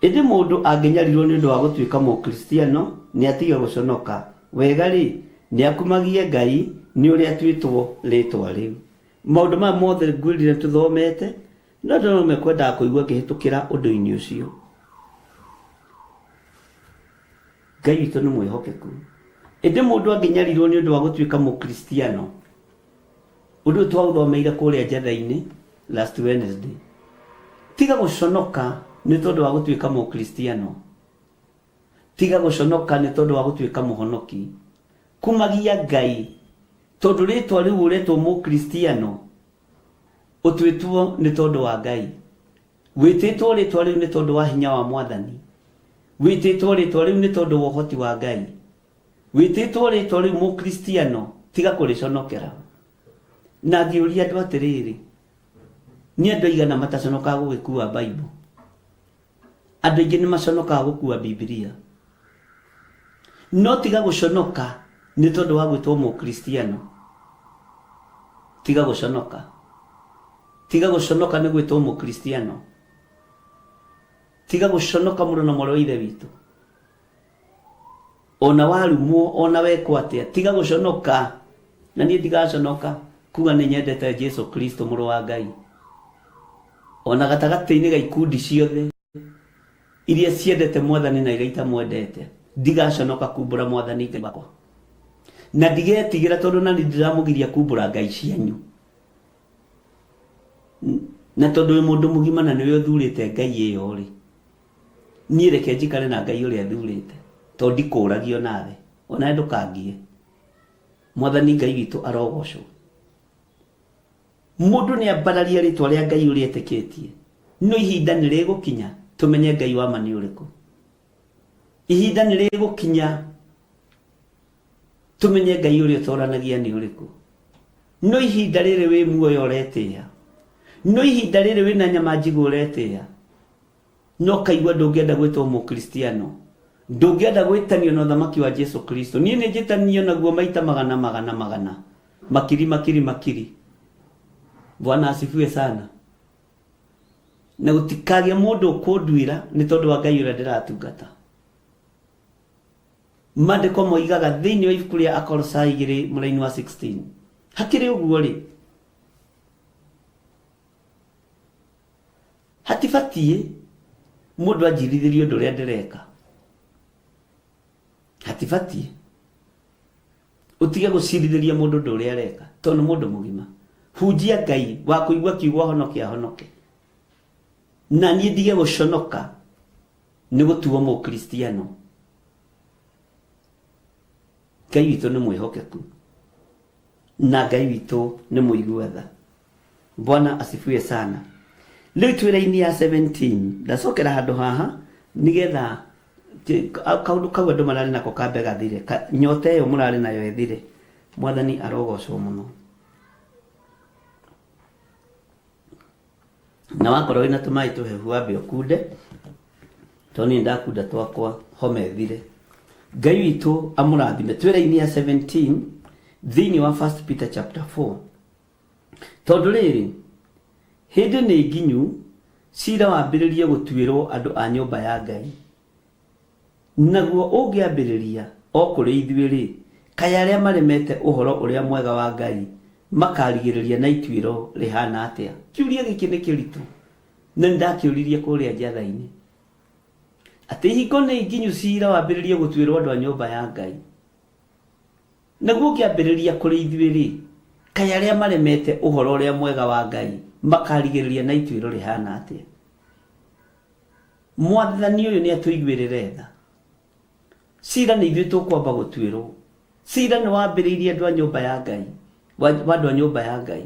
ĩndĩ mũndũ angĩnyarirwo nĩ ũndũ wa gũtuĩka Mũkristiano, nĩ atige gũconoka. Wega-rĩ, nĩ akumagie Ngai nĩ ũrĩa atuĩtwo rĩĩtwa rĩu. Maũndũ maya mothe ngwĩrire tũthomete, No andũ no mekwendaga kũigua ngĩhĩtũkĩra ũndũ-inĩ ũcio. Ngai witũ nĩ mwĩhokeku. Ĩndĩ mũndũ angĩnyarirwo nĩ ũndũ wa gũtuĩka Mũkristiano, ũndũ ũyũ twaũthomeire kũrĩa Njetha-inĩ last Wednesday, tiga gũconoka nĩ tondũ wa gũtuĩka Mũkristiano. Tiga gũconoka nĩ tondũ wa gũtuĩka mũhonoki. Kumagia Ngai tondũ rĩtwa rĩu ũretwo Mũkristiano Ũtuĩtwo nĩ tondũ wa Ngai. Wĩtĩtwo rĩtwa rĩu nĩ tondũ wa hinya wa Mwathani. Wĩtĩtwo rĩtwa rĩu nĩ tondũ wa ũhoti wa Ngai. Wĩtĩtwo rĩtwa rĩu Mũkristiano, tiga kũrĩconokera. Na ngĩũria andũ atĩrĩrĩ, nĩ andũ aigana mataconokaga gũgĩkua Bible? Andũ aingĩ nĩ maconokaga gũkua Bibilia. No tiga gũconoka nĩ tondũ wa gwĩtwo Mũkristiano. Tiga gũconoka. Tiga gũconoka nĩ gwĩtwo Mũkristiano. Tiga gũconoka mũrũ na mwarĩ wa Ithe witũ. Ona warumwo, ona wekwo atĩa, tiga gũconoka. Na niĩ ndigaconoka kuga nĩ nyendete Jesu Kristo mũrũ wa Ngai. Ona gatagatĩ-inĩ ga ikundi ciothe iria ciendete Mwathani na iria itamwendete, ndigaconoka kumbũra Mwathani Ngai wakwa. Na ndigetigĩra tondũ nani ndiramũgiria kumbũra ngai cianyu. Na tondũ wĩ mũndũ mũgima na nĩwe ũthurĩte ngai ĩyo rĩ, niĩ reke njikare na ngai ũrĩa thurĩte, tondũ ndikũragio nawe, onawe ndũkangie. Mwathani Ngai witũ arogocwo. Mũndũ nĩ ambararia rĩtwa rĩa Ngai ũrĩa etĩkĩtie, no ihinda nĩ rĩgũkinya tũmenye Ngai wa ma nĩ ũrĩkũ. Ihinda nĩ rĩgũkinya tũmenye Ngai ũrĩa ũtoranagia nĩ ũrĩkũ. No ihinda rĩrĩ wĩ muoyo ũretĩĩa, no ihinda rĩrĩ wĩna nyama njigũ ũretĩĩa, no kaigua ndũngĩenda gwĩtwo Mũkristiano, ndũngĩenda gwĩtanio na ũthamaki wa Jesu Kristo. Niĩ nĩ njĩtanio naguo maita magana magana magana, makiri makiri makiri. Bwana asifiwe sana. Na gũtikagĩe mũndũ ũkũnduĩra nĩ tondũ wa Ngai ũrĩa ndĩratungata. Maandĩko moigaga thĩinĩ wa ibuku rĩa Akolosai 2 mũraini wa 16. Hakĩrĩ ũguo rĩ, hatibatiĩ mũndũ anjirithĩrie ũndũ ũrĩa ndĩreka. Hatibatiĩ ũtige gũcirithĩria mũndũ ũndũ ũrĩa areka tondũ nĩ mũndũ mũgima. Hunjia Ngai wa kũigua kiugo ahonoke ahonoke. Na niĩ ndige gũconoka nĩ gũtuo mũkristiano. Ngai witũ nĩ mwĩhokeku na Ngai witũ nĩ mũigua tha. Bwana asifiwe sana. Rĩu twĩ raini ya 17 ndacokera handũ haha nĩgetha kaũndũ kau andũ mararĩ nako kambe gathire, nyota ĩyo mũrarĩ nayo ĩthire. Mwathani arogocwo mũno. Na wakorwo wĩna tũmaĩ tũhehu wambe ũkunde, tondũ niĩ ndakunda twakwa homa ĩthire. Ngai witũ amũrathime. Twĩ raini ya 17 thĩinĩ wa 1 Peter chapter 4. Tondũ rĩrĩ, hĩndĩ nĩ nginyu cira wambĩrĩrie gũtuĩrwo andũ a nyũmba ya Ngai. Naguo ũngĩambĩrĩria o kũrĩ ithuĩ-rĩ, kaĩ arĩa maremete Ũhoro-ũrĩa-Mwega wa Ngai makaarigĩrĩria na ituĩro rĩhaana atĩa? Kĩũria gĩkĩ nĩ kĩritũ, na nĩndakĩũririe kũrĩa njatha-inĩ, atĩ hingo nĩ nginyu cira wambĩrĩrie gũtuĩrwo andũ a nyũmba ya Ngai. Naguo ũngĩambĩrĩria kũrĩ ithuĩ-rĩ, kaĩ arĩa maremete Ũhoro-ũrĩa-Mwega wa Ngai makaarigĩrĩria na ituĩro rĩhaana atĩa? Mwathani ũyũ nĩatũiguĩrĩre tha. Cira nĩ ithuĩ tũkwamba gũtuĩrwo. Cira nĩ wambĩrĩirie andũ a nyũmba ya Ngai, wa andũ a nyũmba ya Ngai.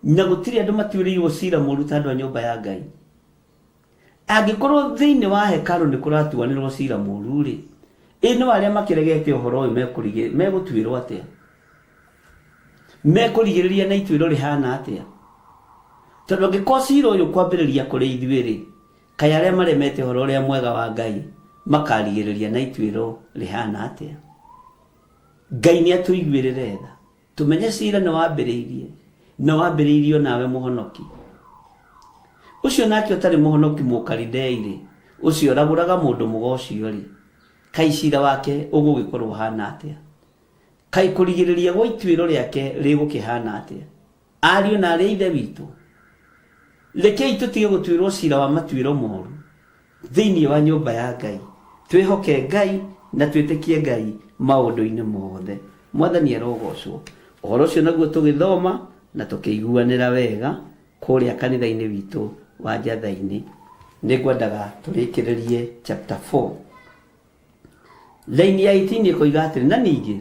Na gũtirĩ andũ matuĩrĩirwo cira mũru ta andũ a nyũmba ya Ngai. Angĩkorwo thĩinĩ wa hekarũ nĩ kũratuanĩrwo cira mũru-rĩ, ĩ no arĩa makĩregete ũhoro ũyũ megũtuĩrwo atĩa? Mekũrigĩrĩria na ituĩro rĩhana atĩa? Tondũ angĩkorwo cira ũyũ kwambĩrĩria kũrĩ ithuĩ-rĩ, kaĩ arĩa maremete ũhoro ũrĩa mwega wa Ngai makarigĩrĩria na ituĩro rĩhana atĩa? Ngai nĩ atũiguĩrĩre tha. Tũmenye cira nĩ wambĩrĩirie, na wambĩrĩirio nawe mũhonoki. Ũcio nake ũtarĩ mũhonoki Mũkalidei-rĩ, ũcio ũragũraga mũndũ mũgo ũcio-rĩ, kaĩ cira wake ũgũgĩkorwo ũhana atĩa? Kaĩ kũrigĩrĩria gwa ituĩro rĩake rĩgũkĩhaana atĩa? Ariũ na aarĩ a Ithe witũ, rekei tũtige gũtuĩrwo cira wa matuĩro moru thĩinĩ wa nyũmba ya Ngai. Twĩhoke Ngai na twĩtĩkie Ngai maũndũ-inĩ mothe. Mwathani arogocwo. Ũhoro ũcio naguo tũgĩthoma na tũkĩiguanĩra wega kũrĩa kanitha-inĩ witũ wa Njatha-inĩ. Nĩngwendaga tũrĩkĩrĩrie chapter 4. Raini ya 18 ĩkoiga atĩrĩ, na ningĩ,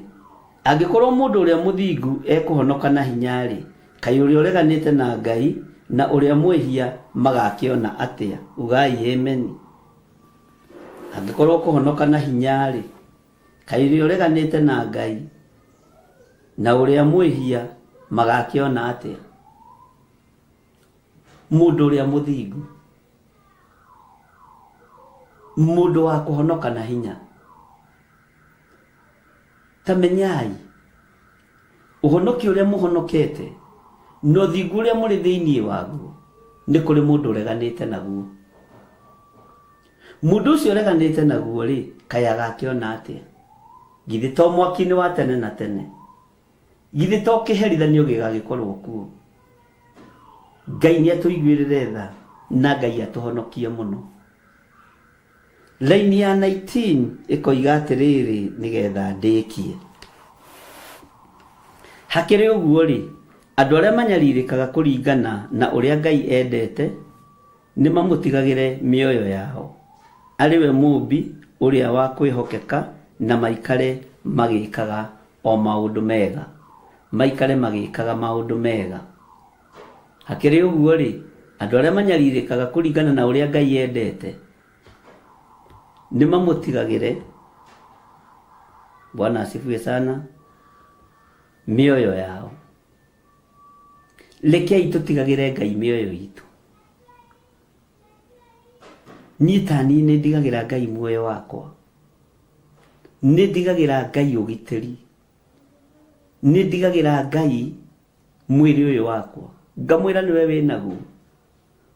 angĩkorwo mũndũ ũrĩa mũthingu ekũhonoka na hinya-rĩ, kaĩ ũrĩa ũreganĩte na Ngai na ũrĩa mwĩhia magakĩona atĩa? Ugai ameni. Angĩkorwo ũkũhonoka na hinya-rĩ, kaĩ ũrĩa ũreganĩte na Ngai na ũrĩa mwĩhia magakĩona atĩa? Mũndũ ũrĩa mũthingu. Mũndũ wa kũhonoka na hinya. Ta menyai, ũhonokio ũrĩa mũhonokete na ũthingu ũrĩa mũrĩ thĩinĩ waguo, nĩ kũrĩ mũndũ ũreganĩte naguo. Mũndũ ũcio ũreganĩte naguo-rĩ, kaĩ agakĩona atĩa? Githĩ to mwaki-inĩ wa tene na tene? Githĩ to kĩherithanio gĩgagĩkorwo kuo? Ngai nĩ atũiguĩrĩre tha na Ngai atũhonokie mũno. Raini ya 19 ĩkoiga atĩrĩrĩ nĩgetha ndĩkie. Hakĩrĩ ũguo-rĩ, andũ arĩa manyarirĩkaga kũringana na ũrĩa Ngai endete nĩ mamũtigagĩre mĩoyo yao, arĩ we Mũũmbi ũrĩa wa kwĩhokeka na maikare magĩkaga o maũndũ mega. Maikare magĩkaga maũndũ mega. Hakĩrĩ ũguo-rĩ, andũ arĩa manyarirĩkaga kũringana na ũrĩa Ngai endete, nĩ mamũtigagĩre, Bwana asifiwe sana, mĩoyo yao. Rekei tũtigagĩre Ngai mĩoyo itũ. Niĩ ta niĩ nĩ ndigagĩra Ngai muoyo wakwa. Nĩ ndigagĩra Ngai ũgitĩri. Nĩ ndigagĩra Ngai mwĩrĩ ũyũ wakwa. Ngamwĩra nĩwe wĩnaguo.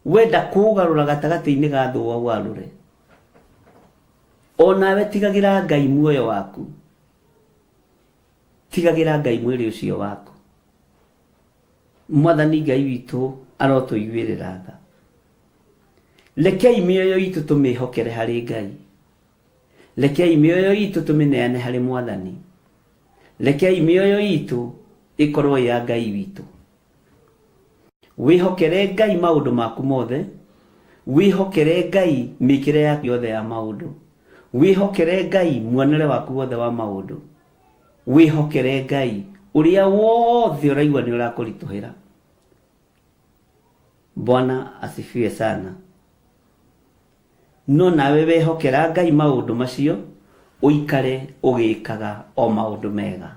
Wenda kũũgarũra gatagatĩ-inĩ ga thũ ũgarũre. Onawe tigagĩra Ngai muoyo waku. Tigagĩra Ngai mwĩrĩ ũcio waku. Mwathani Ngai witũ arotũiguĩrĩra tha. Rekei mĩoyo itũ tũmĩhokere harĩ Ngai. Rekei mĩoyo itũ tũmĩneane harĩ Mwathani. Rekei mĩoyo itũ ĩkorwo ĩ ya Ngai witũ. Wĩhokere Ngai maũndũ maku mothe, wĩhokere Ngai mĩkĩre yaku yothe ya maũndũ, wĩhokere Ngai muonere waku wothe wa maũndũ, wĩhokere Ngai ũrĩa wothe ũraigua nĩ ũrakũritũhĩra. Bwana asifiwe sana. No nawe wehokera Ngai maũndũ macio, ũikare ũgĩkaga o maũndũ mega.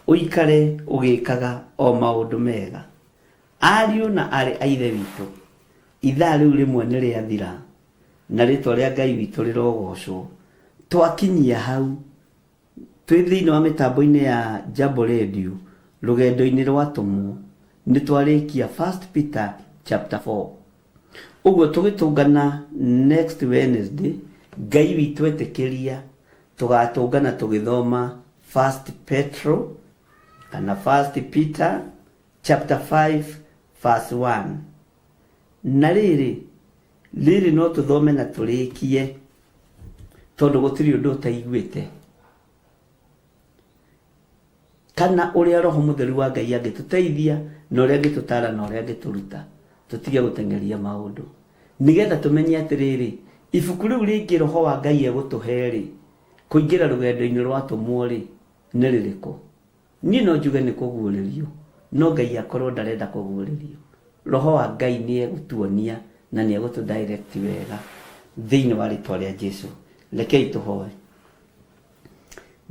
Ũikare ũgĩkaga o maũndũ mega. Ariũ na aarĩ a Ithe witũ, ithaa rĩu rĩmwe nĩ rĩathira, na rĩĩtwa rĩa Ngai witũ rĩrogocwo. Twakinyia hau, twĩ thĩinĩ wa mĩtambo-inĩ ya Jambo Radio, rũgendo-inĩ rwa atũmwo, nĩ twarĩkia First Peter chapter 4. Ũguo tũgĩtũngana next Wednesday, Ngai witũ etĩkĩria, tũgatũngana tũgĩthoma First Petro kana First Peter chapter 5 verse 1. Na rĩrĩ, rĩrĩ no tũthome na tũrĩkie tondũ gũtirĩ ũndũ ũtaiguĩte. Kana ũrĩa Roho Mũtheru wa Ngai angĩtũteithia na ũrĩa angĩtũtaara na ũrĩa angĩtũruta tũtige gũteng'eria maũndũ. Nĩgetha tũmenye atĩrĩrĩ, ibuku rĩu rĩngĩ Roho wa Ngai egũtũhe-rĩ, kũingĩra rũgendo-inĩ rwa atũmwo-rĩ, nĩ rĩrĩkũ? Niĩ no njuge nĩ kũguũrĩrio, no Ngai akorwo ndarenda kũguũrĩrio. Roho wa Ngai nĩ egũtuonia na nĩ egũtũ direct wega thĩinĩ wa rĩtwa rĩa Jesu. Rekei tũhoe.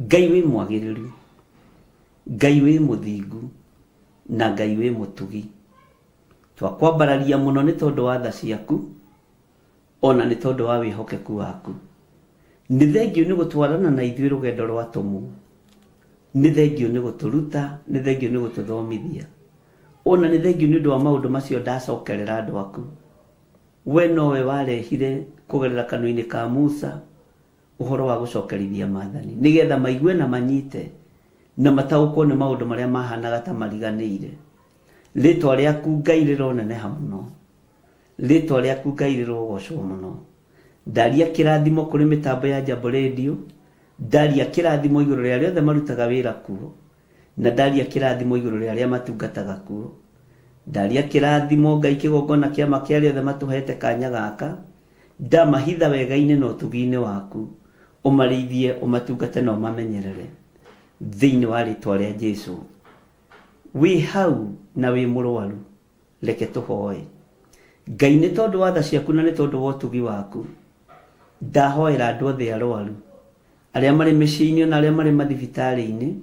Ngai wĩ mwagĩrĩru, Ngai wĩ mũthingu, na Ngai wĩ mũtugi. Twakwambararia mũno nĩ tondũ wa tha ciaku, ona nĩ tondũ wa wĩhokeku waku. Nĩ thengiũ nĩ gũtwarana na ithuĩ rũgendo rwa atũmwo. Nĩ thengiũ nĩ gũtũruta, nĩ thengiũ nĩ gũtũthomithia. Ona nĩ thengiũ nĩ ũndũ wa maũndũ macio ndacokerera andũ aku. We nowe warehire kũgerera kanua-inĩ ka Musa ũhoro wa gũcokerithia maathani, nĩgetha maigue na manyite na mataũkwo nĩ maũndũ marĩa mahanaga ta mariganĩire. Rĩtwa rĩaku Ngai rĩroneneha mũno. Rĩtwa rĩaku Ngai rĩrogocwo mũno. Ndaria kĩrathimo kũrĩ mĩtambo ya Jambo Radio, ndaria kĩrathimo igũrũ rĩa arĩa othe marutaga wĩra kuo, na ndaria kĩrathimo igũrũ rĩa arĩa matungataga kuo. Ndaria kĩrathimo Ngai kĩgongona kĩama kĩa arĩa othe matũhete kanya gaka, ndamahitha wega-inĩ na ũtugi-inĩ waku, ũmarĩithie, ũmatungate na ũmamenyerere. Thĩinĩ wa rĩtwa rĩa Jesu. Wĩ hau na wĩ mũrwaru, reke tũhoe. Ngai nĩ tondũ wa tha ciaku na nĩ tondũ wa ũtugi waku, ndahoera andũ othe arwaru, arĩa marĩ mĩciĩ-inĩ ona arĩa marĩ mathibitarĩ-inĩ,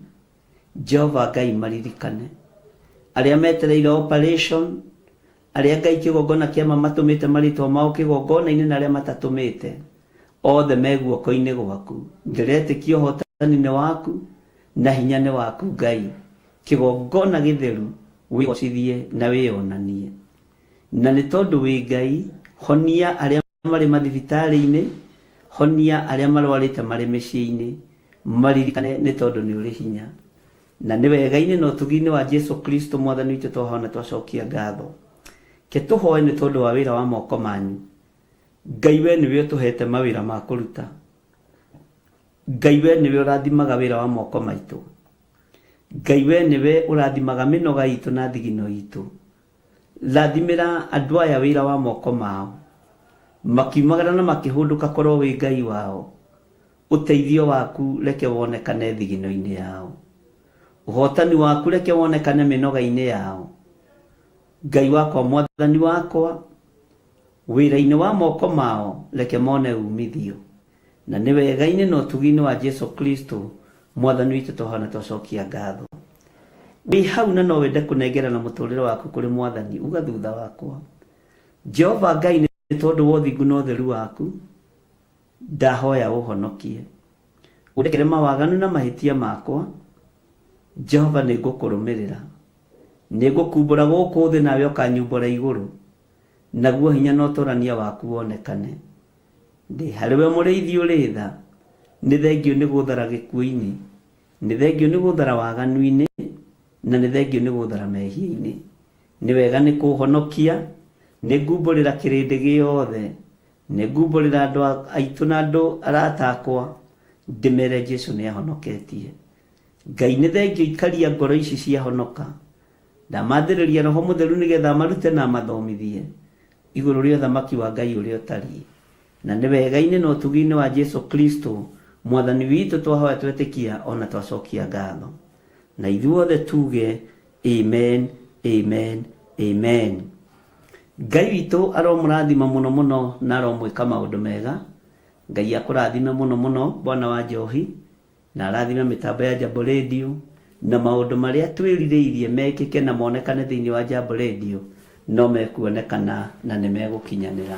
Jehova Ngai maririkane. Arĩa metereire operation, arĩa Ngai kĩgongona kĩama matũmĩte marĩtwa mao kĩgongona-inĩ na arĩa matatũmĩte, othe me guoko-inĩ gwaku. Ndĩretĩkia ũhotani nĩ waku na hinya nĩ waku Ngai. Kĩgongona gĩtheru wĩgocithie na wĩyonanie. Na nĩ tondũ wĩ Ngai, honia arĩa marĩ mathibitarĩ-inĩ, honia arĩa marwarĩte marĩ mĩciĩ-inĩ, maririkane nĩ tondũ nĩ ũrĩ hinya. Na nĩ wega-inĩ na ũtugi-inĩ wa Jesu Kristo Mwathani witũ twahoya na twacokia ngatho. Ke tũhoe nĩ tondũ wa wĩra wa moko manyu. Ngai we nĩwe ũtũhete mawĩra ma kũruta. Ngai we nĩwe ũrathimaga wĩra wa moko maitũ. Ngai we nĩwe ũrathimaga mĩnoga itũ na thigino itũ. Rathimĩra andũ aya wĩra wa moko mao. Makiumagara na makĩhũndũka korwo wĩ Ngai wao. Ũteithio waku reke wonekane thigino-inĩ yao. Ũhotani waku reke wonekane mĩnoga-inĩ yao. Ngai wakwa Mwathani wakwa, wĩra-inĩ wa moko mao reke mone umithio. Na nĩ wega-inĩ na ũtugi-inĩ wa Jesu Kristo Mwathani witũ twahoya na twacokia ngatho. Wĩ hau na no wende kũnengerana mũtũrĩre waku kũrĩ Mwathani, uga thutha wakwa. Jehova Ngai nĩ tondũ wa ũthingu na ũtheru waku, ndahoya ũhonokie. Ũndekere mawaganu na mahĩtia makwa, Jehova nĩ ngũkũrũmĩrĩra. Nĩ ngũkumbũra gũkũ thĩ nawe ũkanyumbũra igũrũ, naguo hinya na ũtũrania waku wonekane. Ndĩ harĩ we mũrĩithi ũrĩ tha, nĩ thengiũ nĩ gũthara gĩkuũ-inĩ, nĩ thengiũ nĩ gũthara waganu-inĩ, na nĩ thengiũ nĩ gũthara mehia-inĩ. Nĩ wega nĩ kũhonokia, nĩ ngumbũrĩra kĩrĩndĩ gĩothe, nĩ ngumbũrĩra andũ aitũ na andũ arata akwa, ndĩmere Jesu nĩ ahonoketie. Ngai nĩ thengiũ ikaria ngoro ici ciahonoka. Ndamathĩrĩria Roho Mũtheru nĩgetha amarute na amathomithie igũrũ rĩa ũthamaki wa Ngai ũrĩa ũtariĩ. Na nĩ wega-inĩ na ũtugi-inĩ wa Jesu Kristo Mwathani witũ twahoya twetĩkia ona twacokia ngatho. Na ithuothe tuge amen, amen, amen. Ngai witũ aromũrathima mũno mũno na aromwĩka maũndũ mega. Ngai akũrathime mũno mũno Bwana wa Njohi, na arathime mĩtambo ya Jambo Radio na maũndũ marĩa twĩrirĩirie mekĩke na monekane thĩinĩ wa Jambo Radio no mekuonekana na nĩ megũkinyanĩra.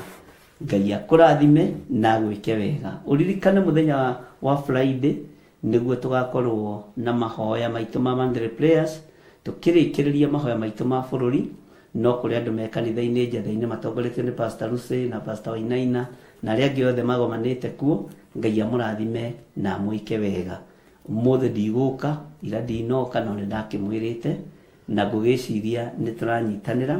Ngai akũrathime na agwĩke wega. Ũririkane mũthenya wa Friday nĩguo tũgakorwo na mahoya maitũ ma monthly prayers, tũkĩrĩkĩrĩria mahoya maitũ ma bũrũri. No kũrĩ andũ me kanitha-inĩ Njetha-inĩ matongoretio nĩ Pastor Lucy na Pastor Wainaina na arĩa angĩ othe magomanĩte kuo. Ngai amũrathime na amwĩke wega. Ũmũthĩ ndigũka, ira ndinoka, no nĩ ndakĩmwĩrĩte na ngũgĩciria nĩ tũranyitanĩra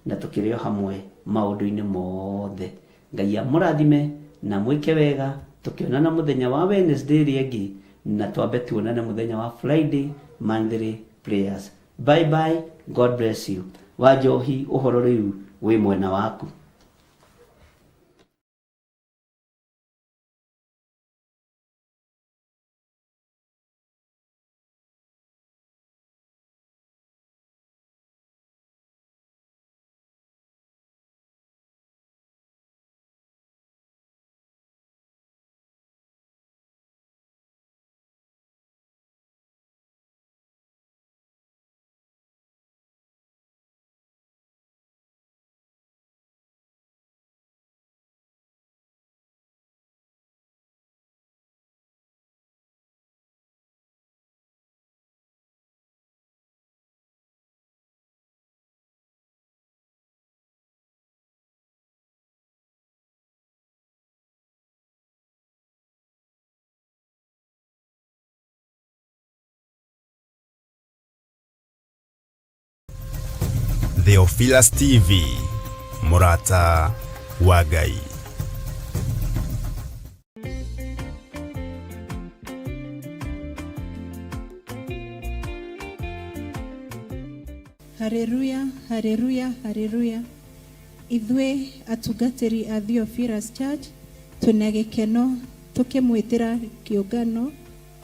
na tũkĩrĩ o hamwe maũndũ-inĩ mothe. Ngai amũrathime na amwĩke wega. Tũkĩonana mũthenya wa Wednesday ĩrĩa ĩngĩ, na twambe tuonane mũthenya wa Friday monthly prayers. Bye bye, God bless you. Wa Njohi, ũhoro rĩu wĩ mwena waku. Theophilus TV, mũrata wa Ngai. Haleluya, haleluya, haleluya. Ithuĩ atungatĩri a Theophilus Church twĩna gĩkeno tũkĩmwĩtĩra kĩũngano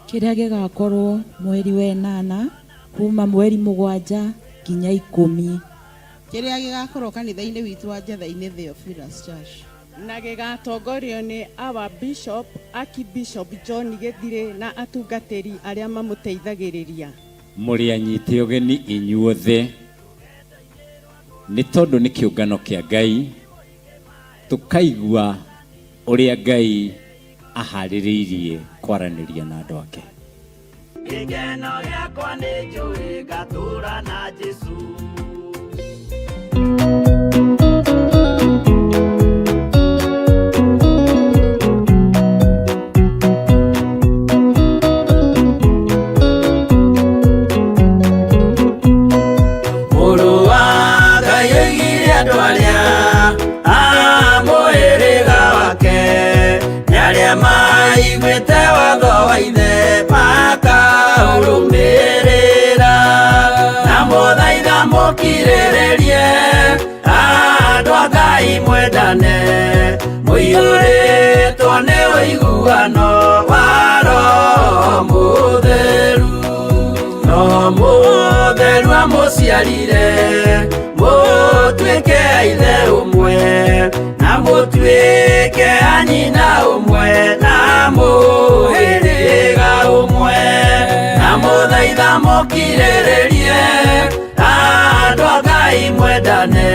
kĩrĩa gĩgakorwo mweri wa ĩnana kuma mweri 7 nginya 10, kĩrĩa gĩgakorwo kanitha-inĩ witũ wa Njetha-inĩ Theophilus Church, na gĩgatongorio nĩ our Bishop, Archbishop John Gĩthirĩ na atungatĩri arĩa mamũteithagĩrĩria. Mũrĩ anyite ũgeni inyuothe, nĩ tondũ nĩ kĩũngano kĩa Ngai, tũkaigua ũrĩa Ngai aharĩrĩirie kwaranĩria na andũ ake. Gĩkeno gĩakwa nĩ njũĩ ngatũra na Jesũ. Mũrũ wa Ngai oigire andũ arĩa a mũhĩrĩga wake nĩ arĩa maiguĩte watho wa ithe makaũrũmĩrĩra, na mũthaitha mũkirĩrĩrie andũ a Ngai mwendane, mũiyũrĩtwo nĩ ũiguano wa Roho Mũtheru. Roho Mũtheru amũciarire mũtuĩke a ithe ũmwe, na mũtuĩke a nyina ũmwe, na mũhĩrĩga ũmwe, na mũthaitha mũkirĩrĩrie andũ a Ngai mwendane,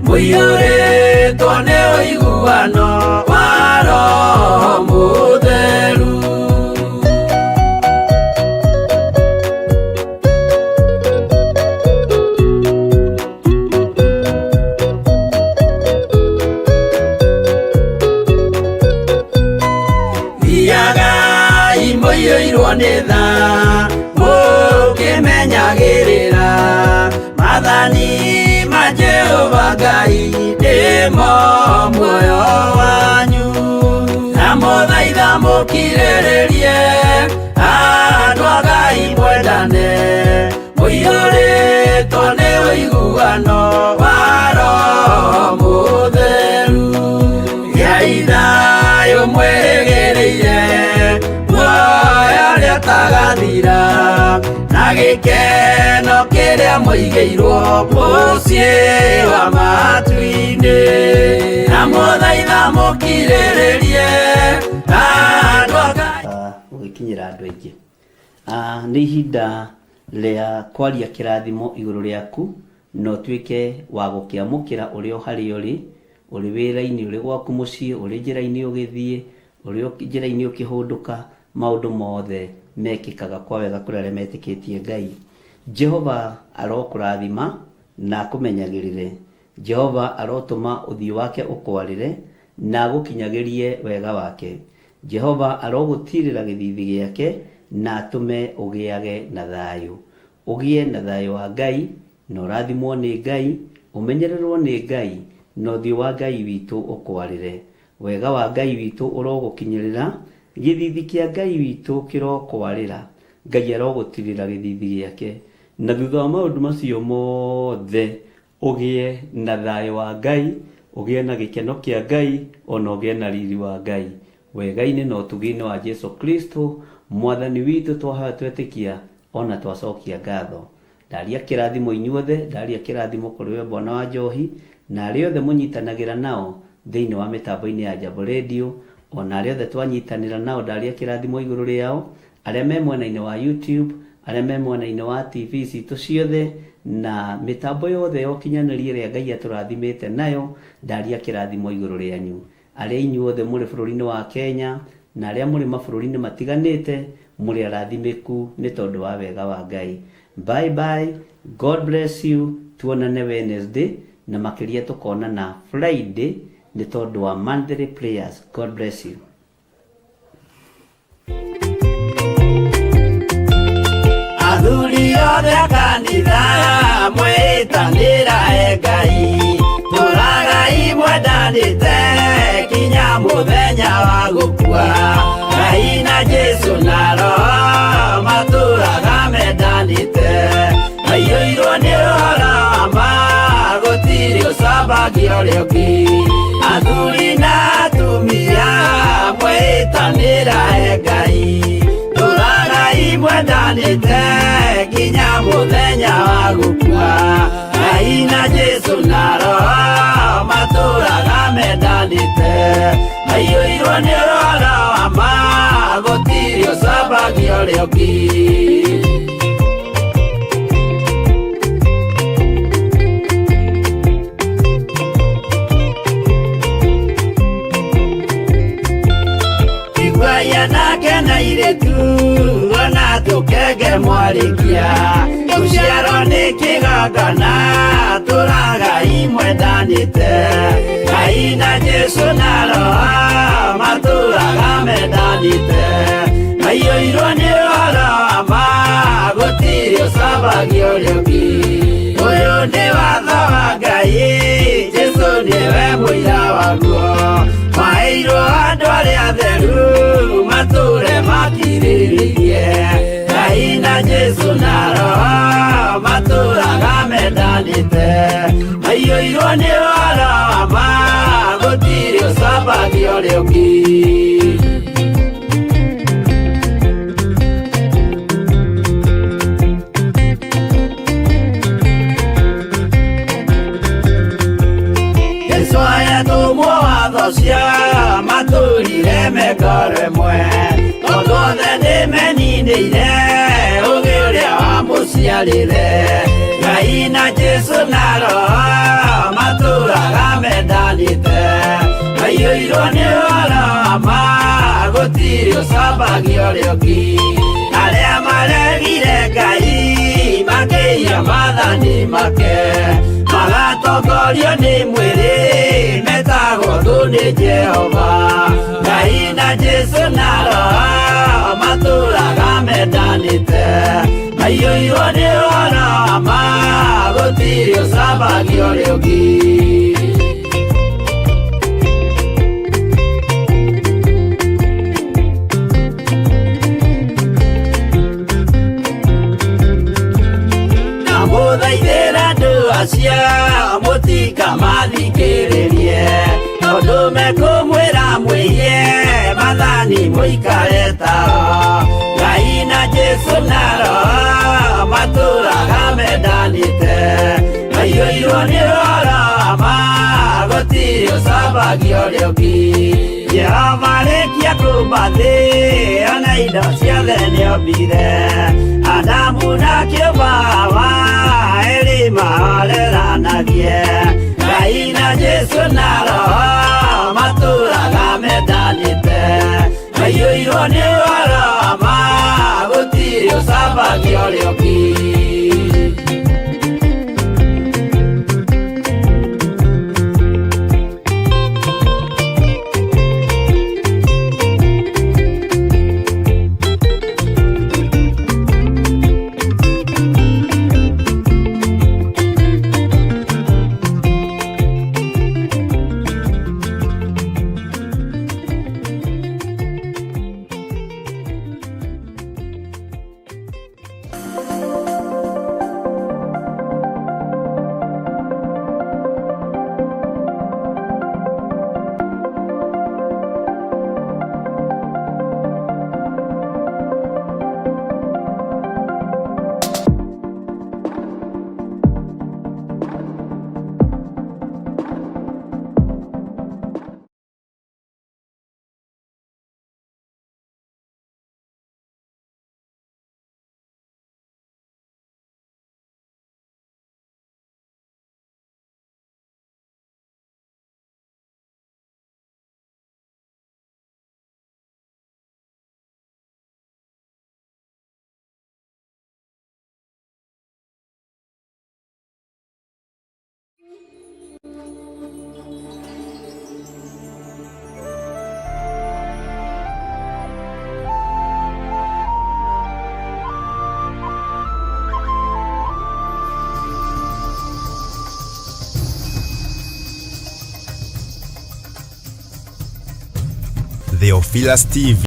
mũiyũrĩtwo nĩ ũiguano wa Roho Mũtheru. nĩ tha mũkĩmenyagĩrĩra maathani ma Jehova Ngai nĩmo muoyo wanyu. Ndamũthaitha mũkirĩrĩrie andũ a Ngai mwendane mũiyũrĩtwo nĩ ũiguano wa Roho Mũtheru. Gĩai thayũ mwĩrĩgĩrĩire muoyo ũrĩa ũtagathira na gĩkeno kĩrĩa mũigĩirwo mũciĩ wa matu-inĩ. Ndamũthaitha mũkirĩrĩrie andũ a Ngai. Gũgĩkinyĩra andũ aingĩ. Nĩ ihinda rĩa kwaria kĩrathimo igũrũ rĩaku na ũtuĩke wa gũkĩamũkĩra ũrĩ o harĩa ũrĩ, ũrĩ wĩra-inĩ, ũrĩ gwaku mũciĩ, ũrĩ njĩra-inĩ ũgĩthiĩ, ũrĩ njĩra-inĩ ũkĩhũndũka, maũndũ mothe mekĩkaga kwa wega kũrĩ arĩa metĩkĩtie Ngai. Jehova arokũrathima na akũmenyagĩrĩre. Jehova arotũma ũthiũ wake ũkwarĩre na agũkinyagĩrie wega wake. Jehova arogũtiirĩra gĩthiithi gĩake na atũme ũgĩage na thayũ. Ũgĩe na thayũ wa Ngai, na ũrathimwo nĩ Ngai, ũmenyererwo nĩ Ngai, na ũthiũ wa Ngai witũ ũkwarĩre. Wega wa Ngai witũ ũrogũkinyĩrĩra, gĩthiithi kĩa Ngai witũ kĩrokwarĩra. Ngai arogũtirĩra gĩthiithi gĩake. Na thutha wa maũndũ macio mothe, ũgĩe na thayũ wa Ngai, ũgĩe na gĩkeno kĩa Ngai, ona ũgĩe na riri wa Ngai. Wega-inĩ na ũtugi-inĩ wa Jesu Kristo, Mwathani witũ twahoya twetĩkia, ona twacokia ngatho. Ndaria kĩrathimo inyuothe, ndaria kĩrathimo kũrĩ we Bwana wa Njohi, na arĩa othe mũnyitanagĩra nao thĩinĩ wa mĩtambo-inĩ ya Jambo Radio, ona arĩa othe twanyitanĩra nao ndaria kĩrathimo igũrũ rĩao, arĩa me mwena-inĩ wa YouTube, arĩa me mwena-inĩ wa TV citũ ciothe, na mĩtambo yothe ya ũkinyanĩria ĩrĩa Ngai atũrathimĩte nayo, ndaria kĩrathimo igũrũ rĩanyu. Arĩa inyuothe mũrĩ bũrũri-inĩ wa Kenya, na arĩa mũrĩ mabũrũri-inĩ matiganĩte, mũrĩ arathimĩku nĩ tondũ wa wega wa Ngai. Bye bye, God bless you, tuonane Wednesday, na makĩria tũkonana Friday nĩ tondũ wa monthly prayers. God bless you. Athuri othe a kanitha mwĩtanĩra e Ngai, tũragai mwendanĩte kinya mũthenya wa gũkua. Ngai na Jesu na Roho matũraga mendanĩte, maiyũirwo nĩ ũhoro wa ma, gũtirĩ ũcambagia ũrĩa ũngĩ. Athuri na atumia mwĩtanĩra e Ngai, tũragai mwendanĩte nginya mũthenya wa gũkua. Ngai na Jesu na Roho matũraga mendanĩte, maiyũirwo nĩ ũhoro wa ma, gũtirĩ ũcambagia ũrĩa ũngĩ. Iguai anake na airĩtu ona tũkenge mwarĩkia, gũciarwo nĩ kĩgongona tũragai mwendanĩte. Ngai na Jesu na Roho matũraga mendanĩte, maiyũirwo nĩ ũhoro wa ma, gũtirĩ ũcambagia ũrĩa ũngĩ. Ũyũ nĩ watho wa Ngai, Jesu nĩwe mũira waguo, maheirwo andũ arĩa atheru matũre makirĩrĩirie. Ngai na Jesu na Roho matũraga mendanĩte, maiyũirwo nĩ ũhoro wa ma, gũtirĩ ũcambagia ũrĩa ũngĩ. Jesu ayatũmwo watho cia matũrire mengoro ĩmwe, tondũ othe nĩmeninĩire ũgĩ ũrĩa wamũciarire. Ngai na Jesu na Roho matũraga mendanĩte, maiyũirwo nĩ ũhoro wa ma, gũtirĩ ũcambagia ũrĩa ũngĩ. Arĩa maregire Ngai makĩiya maathani make, magatongorio nĩ mwĩrĩ metagwo thũ nĩ Jehova. Ngai na Jesu na Roho matũraga mendanĩte. Maiyũirwo nĩ ũhoro wa ma gũtirĩ ũcambagia ũrĩa ũngĩ. Ndamũthaithĩra andũ acio mũtikamathikĩrĩrie, tondũ mekũmwĩra mwĩhie mathani mũikare tao. Ngai na Jesũ na Roho matũraga mendanĩte, maiyũirwo nĩ ũhoro wa ma gũtirĩ ũcambagia ũrĩa ũngĩ. Jehova arĩkia kũũmba thĩ ona indo ciothe nĩombire, Adamu na kĩũmba Hawa erĩ mahoreranagie. Ngai na Jesũ na Roho matũraga mendanĩte, maiyũirwo nĩ ũhoro wa ma gũtirĩ ũcambagia ũrĩa ũngĩ. Theophilus TV.